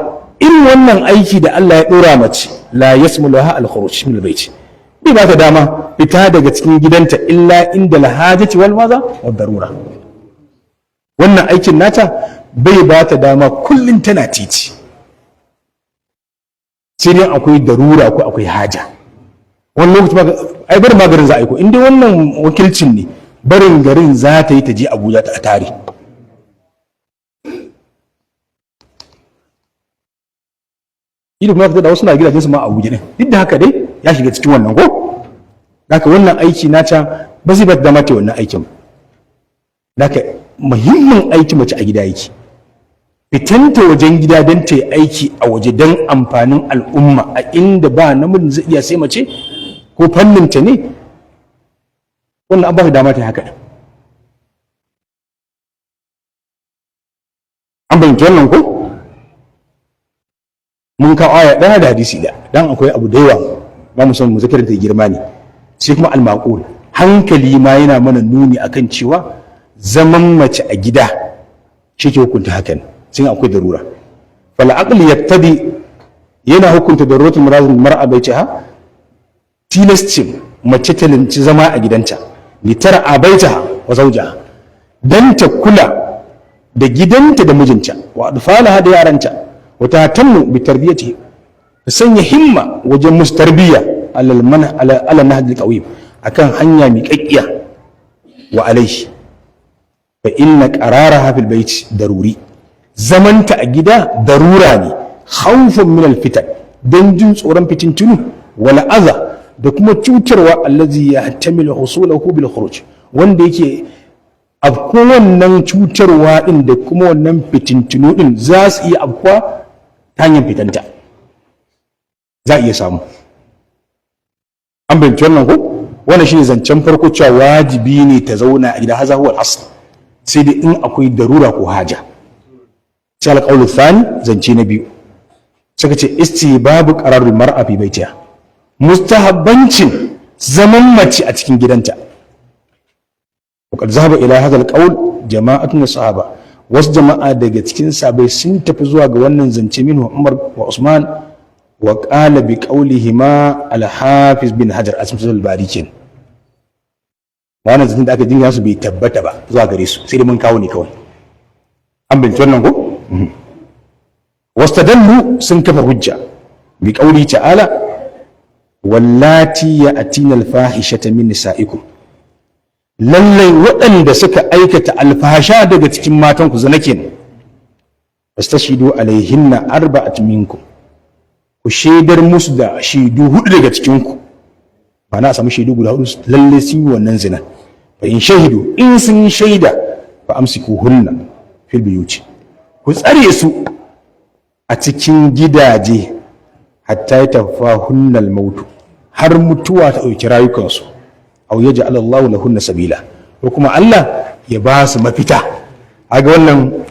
[SPEAKER 1] irin wannan aiki da Allah ya dora mace, la yasmuluha al khuruj min al bait, bai ba ta dama fita daga cikin gidanta, illa inda al hajati wal maza wad darura. Wannan aikin nata bai ba ta dama kullun tana titi, sai dai akwai darura ko akwai haja. Wani lokaci ba ai barin magarin za a yi ko in dai wannan wakilcin ne, barin garin za ta yi ta je Abuja ta tare. Idan kuma da wasu na gidajen su ma Abuja din, duk da haka dai ya shiga cikin wannan ko. Haka wannan aiki nata ba zai ba ta dama ta wannan aikin. Haka muhimmin aiki mace a gida yake. Fitanta wajen gida don ta yi aiki a waje don amfanin al'umma, a inda ba namijin zai iya sai mace, ko fanninta ne wannan, an ba ta dama ta yi haka. An bayyanta wannan ko? Mun kawo aya ɗaya da hadisi ɗaya dan akwai abu da yawa ba mu son mu zakirin ta girma ne. Sai kuma al-maqul, hankali ma yana mana nuni akan cewa zaman mace a gida shi ke hukunta hakan, sai akwai darura. Fal aqli yaktadi, yana hukunta, daruratul murazim mar'a baitaha, tilascin mace ta linci zama a gidanta, litara a baitaha wa zawjaha, dan ta kula da gidanta da mijinta, wa adfalaha, da yaranta, wa tatammu bi tarbiyati, ta sanya himma wajen musu tarbiyya, alal man ala nahjil qawim, akan hanya miƙaƙƙiya. Wa alaihi fa inna qararaha fil bait daruri, zamanta a gida darura ne, khawfan min al fitan, dan jin tsoron fitintunu, wal adha, da kuma cutarwa, allazi yahtamilu husulahu bil khuruj, wanda yake afko wannan cutarwa din da kuma wannan fitintunu din za su iya afkuwa ta hanyar fitanta, za a iya samu. An bincike wannan ko? Wannan shine zancen farko, cewa wajibi ne ta zauna a gida, haza huwa al-asl, sai dai in akwai darura ko haja. Sai al-qawlu thani, zance na biyu, suka ce istihbabu qararul mar'a fi baitiha, mustahabbancin zaman mace a cikin gidanta. وقد ذهب إلى هذا القول جماعة من الصحابة, wasu jama'a daga cikin sahabbai sun tafi zuwa ga wannan zance, minhu Umar wa Usman, wa qala bi qawlihima al-Hafiz bin Hajar a cikin al-Bari. Kin wannan zancen da aka dinga su bai tabbata ba zuwa gare su, sai dai mun kawo ne kawai. An binci wannan ko? Wastadallu, sun kafa hujja, bi qawli ta'ala: wallati ya'tina al-fahishata min nisa'ikum, lallai waɗanda suka aikata alfasha daga cikin matanku, zina kenan, fastashhidu alaihinna arba'at minkum, ku shaidar musu da shaidu hudu daga cikinku, ba na samu shaidu guda hudu lalle sun yi wannan zina. Fa in shahidu, in sun yi shaida, fa amsikuhunna fil buyuti, ku tsare su a cikin gidaje, hatta yatawaffahunnal mautu, har mutuwa ta ɗauki rayukansu, aw yaj'al Allahu lahunna sabila, ko kuma Allah ya ba su mafita. Aga wannan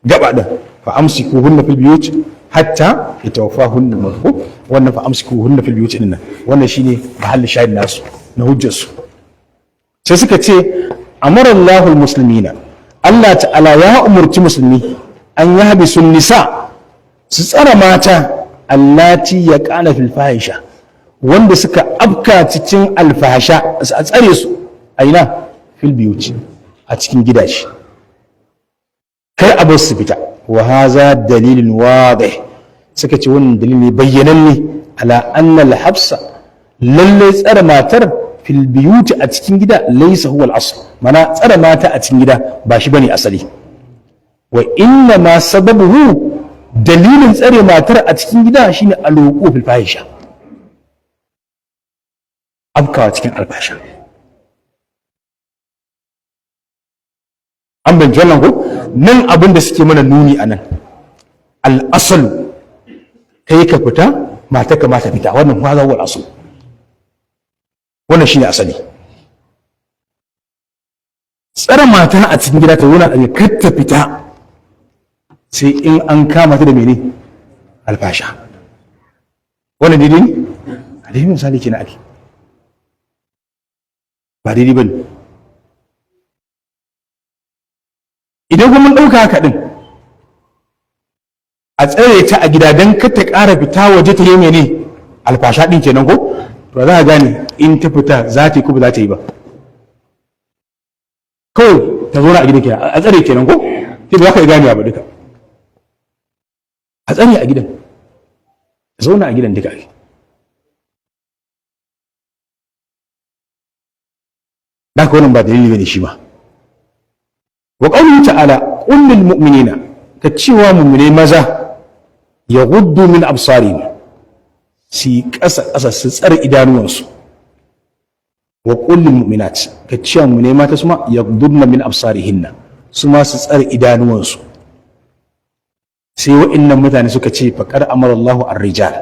[SPEAKER 1] gaba din, fa amsikuhunna fil buyut hatta yatawaffahunna al-maut, wannan fa amsikuhunna fil buyut din nan, wannan shine mahallin shahid nasu na hujjar su. Sai suka ce amara Allahu al-muslimina, Allah ta'ala ya umurci musulmi, an yahbisu nisa, su tsara mata, allati yaqana fil fahisha, wanda suka afka cikin alfahasha, a tsare su a ina? Fil biyuti, a cikin gidaje, kar a bar su fita. Wa haza dalilin wadih, suka ce wannan dalili bayyananne, ala anna al-habsa, lalle tsare matar, fil biyuti, a cikin gida, laysa huwa al-asl, mana tsare mata a cikin gida ba shi bane asali. Wa inna ma sababuhu, dalilin tsare matar a cikin gida shine al-wuqu fil fahisha, afkawa cikin alfasha. An bin wannan ko? Nan abin da suke mana nuni a nan, al'asalu kai ka fita, mata ka mata fita, wannan ma huwa al'asul, wannan shine asali. Tsare mata a cikin gida ta zauna a kar ta fita, sai in an kama ta da mene? Alfasha. Wannan daidai ne? A daidai misali kenan ake, ba daidai ba ne. Idan kuma mun ɗauka haka ɗin, a tsare ta a gida don kar ta ƙara fita waje ta yi mene? Alfasha ɗin kenan ko? To za a gane in ta fita za ta yi ko ba za ta yi ba. Kawai ta zauna a gidan kenan, a tsare kenan ko? Sai ba za ka yi ganewa ba duka. A tsare a gidan, ta zauna a gidan duka ake. Da haka wannan ba dalili bane shi ma. Wa qawluhu ta'ala: qul lil mu'minina, ka cewa mu'mine maza, yaghuddu min absarihim, su yi ƙasa ƙasa su tsare idanuwansu. Wa qul lil mu'minat, ka cewa mu'mine mata su ma, yaghudduna min absarihinna, su ma su tsare idanuwansu. Sai wa'annan mutane suka ce faqad amara Allahu ar-rijal,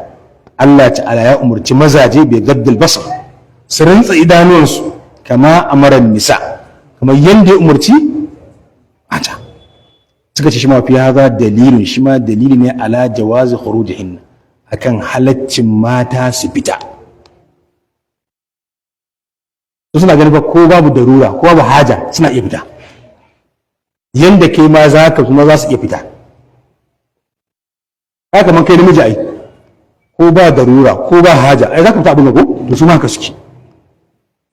[SPEAKER 1] Allah ta'ala ya umurci mazaje, bi gaddil basar, su rintsa idanuwansu, kama amara nisa, kamar yanda ya umurci mata. Suka ce shi ma fi haza dalilin, shi ma dalili ne, ala jawazi khurujihin, akan halaccin mata su fita. Su suna ganin ba ko babu darura ko babu haja suna iya fita, yanda kai ma za ka kuma za su iya fita. Haka man kai namiji ai, ko ba darura ko ba haja ai za ka fita abin da ko, to su ma haka suke,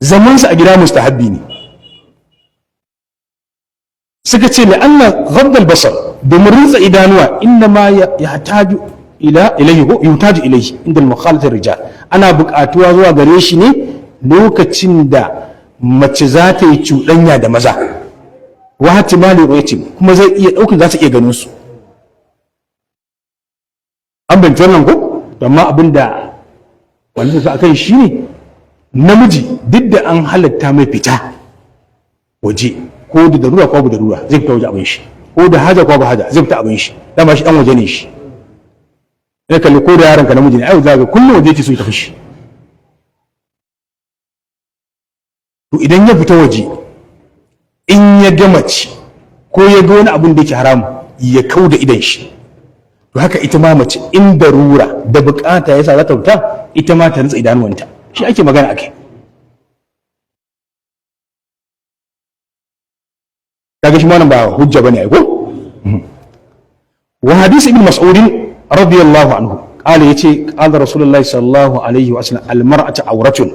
[SPEAKER 1] zaman su a gida mustahabbi ne. Suka ce la'anna ghadd al-basar, domin rinsa idanuwa, inna ma yahtaju ila ilayhi ko yuhtaju ilayhi inda al-mukhalafa rijal, ana buƙatuwa zuwa gare shi ne lokacin da Mace za ta yi cuɗanya da maza, wa ihtimali ru'yati, kuma zai iya ɗaukar za ta iya ganin su. An binci wannan ko? Amma abinda wanda su akan shi ne, namiji duk da an halatta mai fita waje, ko da darura ko da darura zai fita waje abin shi, ko da haja ko ba haja zai fita abin shi. Dama shi dan waje ne shi. Ya kalli ko da yaron ka namiji ne, ai za ga kullum waje yake so ya tafi shi. To idan ya fita waje, in ya ga mace ko ya ga wani abin da yake haramu, ya kau da idan shi. To haka ita ma mace, in darura da bukata yasa za ta fita, ita ma ta nutsa idanuwanta. Shi ake magana akai. Kaga shi ma wannan ba hujja bane ai ko? Wa hadisi Ibn Mas'ud radiyallahu anhu qala, yace qala Rasulullahi sallallahu alaihi wa sallam: al mar'atu awratun.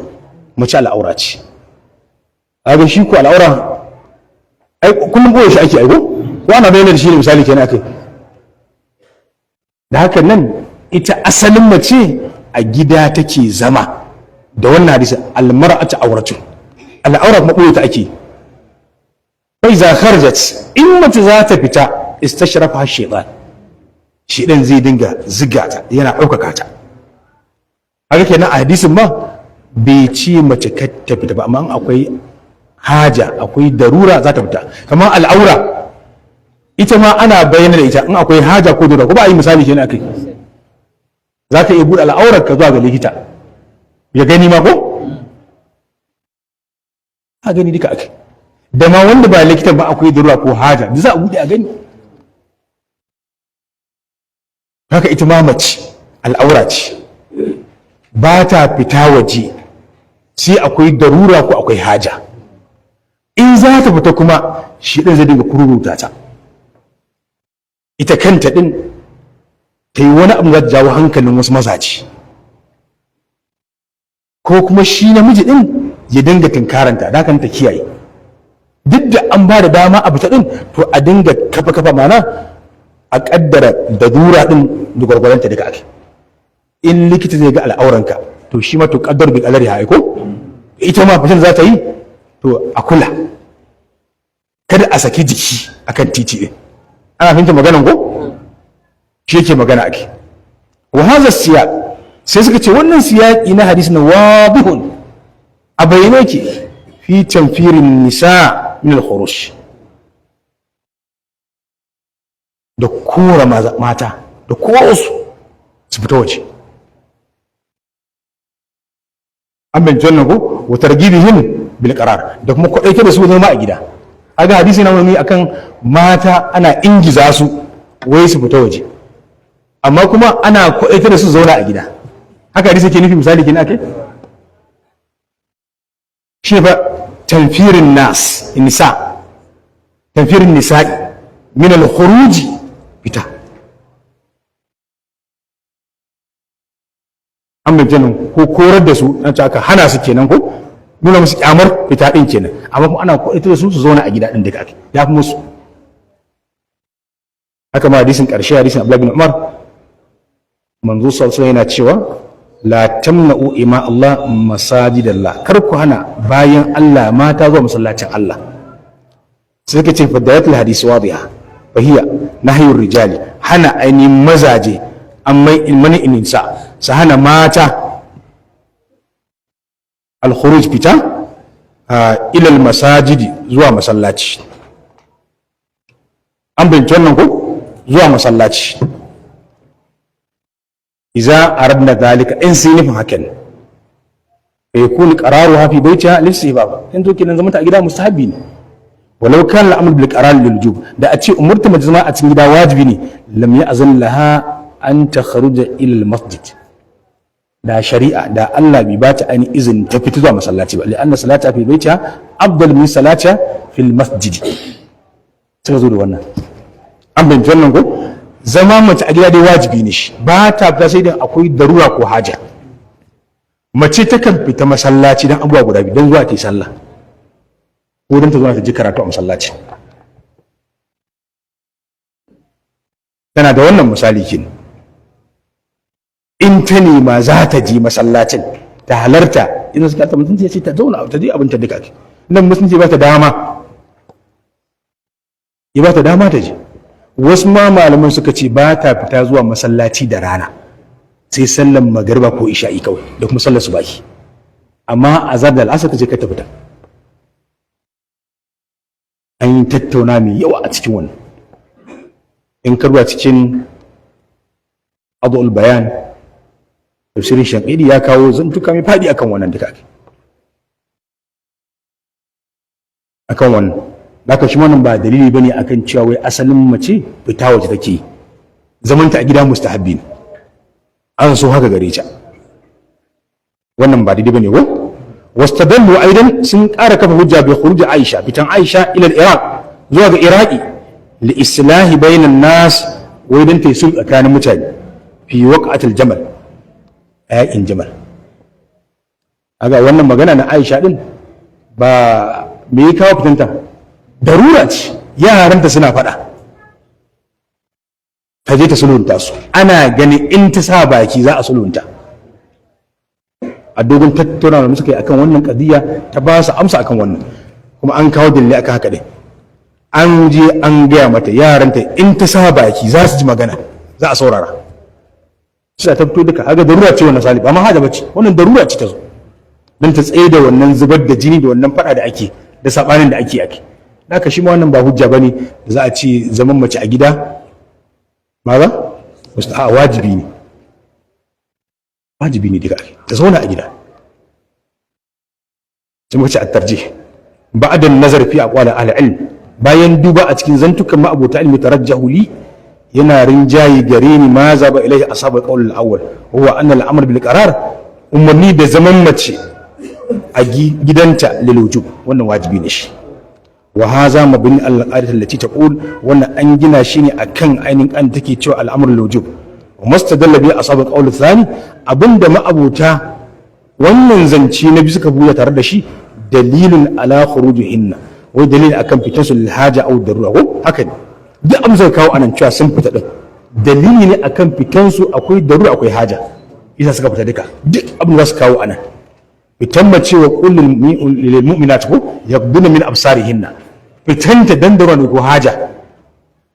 [SPEAKER 1] Mace al'aura ce. Kaga shi ko al'aura ai kullum boye shi ake ai ko? Ko ana bayyana da shi ne misali kenan akai. Da haka nan ita asalin mace a gida take zama. Da wannan hadisi, al mar'atu awratun, al'aura kuma boye ta ake. Fa iza kharajat, in mace za ta fita, istashrafa shaytan, shaytan zai dinga ziga ta, yana ɗaukaka ta. Haka kenan a hadisin ma bai ce mace kar ta fita ba, amma in akwai haja, akwai darura, za ta fita. Kamar al'aura ita ma ana bayyana da ita in akwai haja ko darura, ko ba a yi misali kenan akai. Za ka iya buɗe al'aurar ka zuwa ga likita ya gani ma ko a gani duka akai. Da ma wanda ba likitan ba, akwai darura ko haja da za a buɗe a gani. Haka ita ma mace al'aura ce, ba ta fita waje sai akwai darura ko akwai haja. In za ta fita kuma, shi ɗin zai dinga kururuta ta, ita kanta ɗin ta yi wani abu za ta jawo hankalin wasu mazaje, ko kuma shi namiji ɗin ya dinga tunkaranta. Da kan ta kiyaye, duk da an ba da dama a fita ɗin, to a dinga kafa kafa, mana a ƙaddara darura ɗin da gwargwaronta duka ake. In likita zai ga al'auranka, to shi ma to ƙaddar bi ƙadari ha ko ita ma fitan za ta yi, to a kula kada a saki jiki akan titi ɗin. Ana fahimtar maganan ko? Shi yake magana ake. Wa hadha siyaq, sai suka ce wannan siyaqi na hadisi na wadihun, a bayyane yake fi tanfirin nisa min al-khuruj, da kora mata, da koro su su fita waje. An bincin wannan ko? Wa targhibihim bil qarar, da kuma kwaɗaita da su zama a gida. Aga hadisi na wani akan mata ana ingiza su wai su fita waje, amma kuma ana kwaɗaita da su zauna a gida. Haka hadisi ke nufi misali kenan akai. Shi fa tanfirin nas nisa, tanfirin nisa'i min al-khuruji, fita. An bincin ko korar da su an ce aka hana su kenan, ko nuna musu kyamar fita din kenan, amma kuma ana kwaɗaita da su su zauna a gida din duka ake ya fi musu. Haka ma hadisin ƙarshe, hadisin Abdullah bin Umar, manzo sallallahu alaihi yana cewa la tamna'u ima Allah masajidallah, kar ku hana bayan Allah mata zuwa masallacin Allah. Sai ka ce fadayatul hadisi wadiha, fa hiya nahyur rijali, hana ainihin mazaje amma mani insa su hana mata al-khuruj, fita, ila masajidi, zuwa masallaci. An bincin wannan ko? Zuwa masallaci idza aradna zalika, in sai nufin hakan, fa yakunu qararuha fi baitiha listihbab, in to kenan zamanta a gida mustahabi ne. Walau kana al'amr bil qarar lil wujub, da a ce umurta mace zama a cikin gida wajibi ne, lam ya'zan laha an takhruja ila al masjid, da shari'a da Allah bai ba ta ainihin izini ta fita zuwa masallaci ba, li'anna salata fi baitiha afdal min salatiha fil masjid. Suka zo da wannan. An bayyana wannan ko? Zama mace a gida dai wajibi ne, shi ba ta fita sai dan akwai darura ko haja. Mace takan fita masallaci dan abubuwa guda biyu: dan zuwa ta yi sallah, ko dan ta zo ta ji karatu a masallaci. Tana da wannan misali kin, in ta nema za ta je masallacin ta halarta, in suka ta mutunci ce ta zauna ta je abin ta duka. Nan musulunci ba ta dama, ya ba ta dama ta je. Wasu ma malaman suka ce ba ta fita zuwa masallaci da rana sai sallan magariba ko isha'i kawai da kuma sallar subahi, amma azhar da al'asar ta ce ka ta fita. An yi tattauna mai yawa a cikin wannan. In karba cikin Adul Bayan, tafsirin Shankidi, ya kawo zantuka mai faɗi akan wannan duka akan wannan. Haka shi wannan ba dalili bane akan cewa wai asalin mace fita waje take, zamanta a gida mustahabbi ne, an so haka gare ta. Wannan ba daidai bane ko. Wastadallu aidan, sun ƙara kafa hujja, bi khuruj Aisha, fitan Aisha, ila Iraq, zuwa ga Iraki, li islahi bainan nas, wai dan ta yi sulhu tsakanin mutane, fi waqatil Jamal, ayatin Jamal. Aga wannan magana na Aisha din ba me ya kawo fitanta, darura ce, yaranta suna faɗa, ta je ta sulhunta su. Ana ganin in ta sa baki za a sulhunta. A dogon tattaunawa da suka yi akan wannan kadiya, ta ba su amsa akan wannan, kuma an kawo dalilai akan haka dai. An je an gaya mata yaranta in ta sa baki za su ji magana, za a saurara. Sai ta fito duka. Haka darura ce wannan salib, amma haja bace wannan, darura ce ta zo don ta tsaye da wannan zubar da jini da wannan fada da ake da sabanin da ake ake. Haka shi ma wannan ba hujja bane da za a ce zaman mace a gida maza a wajibi ne. Wajibi ne duka ta zauna a gida. Sai muka ce at-tarjih ba'da an-nazar fi aqwali ahli ilm, bayan duba a cikin zantukan ma'abota ilmi, tarajjahu li, yana rinjaye gare ni, ma zaba ilaihi ashabul qawl al-awwal, huwa anna al-amr bil qarar, umarni da zaman mace a gidanta, lil wujub, wannan wajibi ne shi. Wa hadha mabni al qa'idati allati taqul, wannan an gina shi ne akan ainihin kan take cewa al-amr lil wujub. Wa mastadalla bi ashabul qawl thani, abinda ma'abota wannan zance na biyu suka buya tare da shi, dalilun ala khurujihinna, wai dalil akan fitan su, lil haja aw darura ko haka ne. Duk amsar kawo anan cewa sun fita din dalili ne akan fitan su, akwai darura, akwai haja, isa suka fita duka. Duk abin da su kawo anan, fitan mace, wa kullil lil mu'minat ko yaqduna min absarihinna, fitan ta dan darura ne ko haja.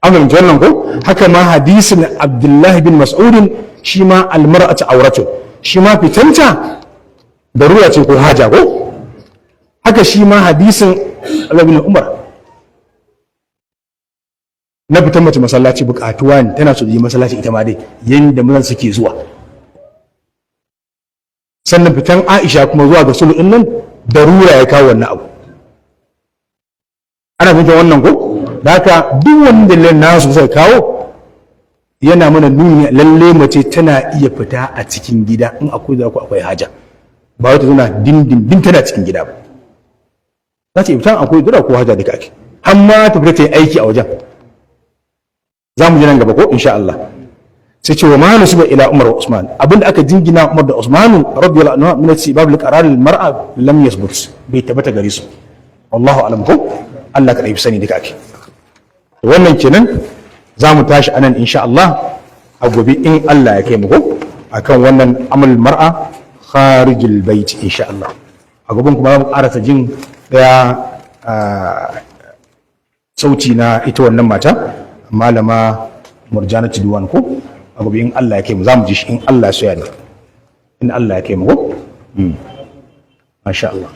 [SPEAKER 1] An fahimci wannan ko? Haka ma hadisin Abdullahi bin Mas'ud, shi ma almar'atu auratun, shi ma fitanta darura ce ko haja ko. Haka shi ma hadisin Abdullah bin Umar na fitan mace masallaci, bukatuwa ne, tana so yi masallaci ita ma dai yanda mazan suke zuwa. Sannan fitan Aisha kuma zuwa ga sulhu nan, darura ya kawo wannan abu. Ana fahimtar wannan ko? Da haka duk wani dalilin nasu suka kawo yana mana nuni lalle mace tana iya fita a cikin gida in akwai da akwai haja, ba wata tana dindindin tana cikin gida ba. Za ta iya fita akwai dura ko haja duka ake, har ma ta fita ta yi aiki a wajen. Za mu ji nan gaba ko insha Allah. Sai ce wa ma nusiba ila Umar wa Usman, abinda aka jingina Umar da Usman radiyallahu anhu min sibab al-qarar al-mar'a lam yasbut, bai tabbata gare su. Wallahu alam ko, Allah ka sani duka ake. Wannan kenan, za mu tashi anan insha Allah a gobe in Allah ya kai mu ko, akan wannan amal mar'a kharijul bait insha Allah. A gaban kuma za mu karasa jin daya sauti na ita wannan mata, Malama Murjanatu Duwan ko. A gobe in Allah ya kai mu za mu ji shi in Allah ya so ya in Allah ya kai mu ko. Masha Allah.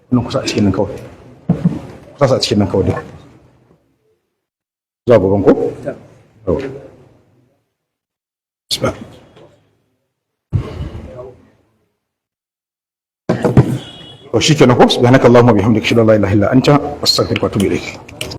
[SPEAKER 1] Wannan kusa a cikin nan kawai, kusa a cikin nan kawai dai zuwa gaban ko. To shikenan ko. Subhanakallahumma bihamdika, ashhadu an la ilaha illa anta, astaghfiruka wa atubu ilaik.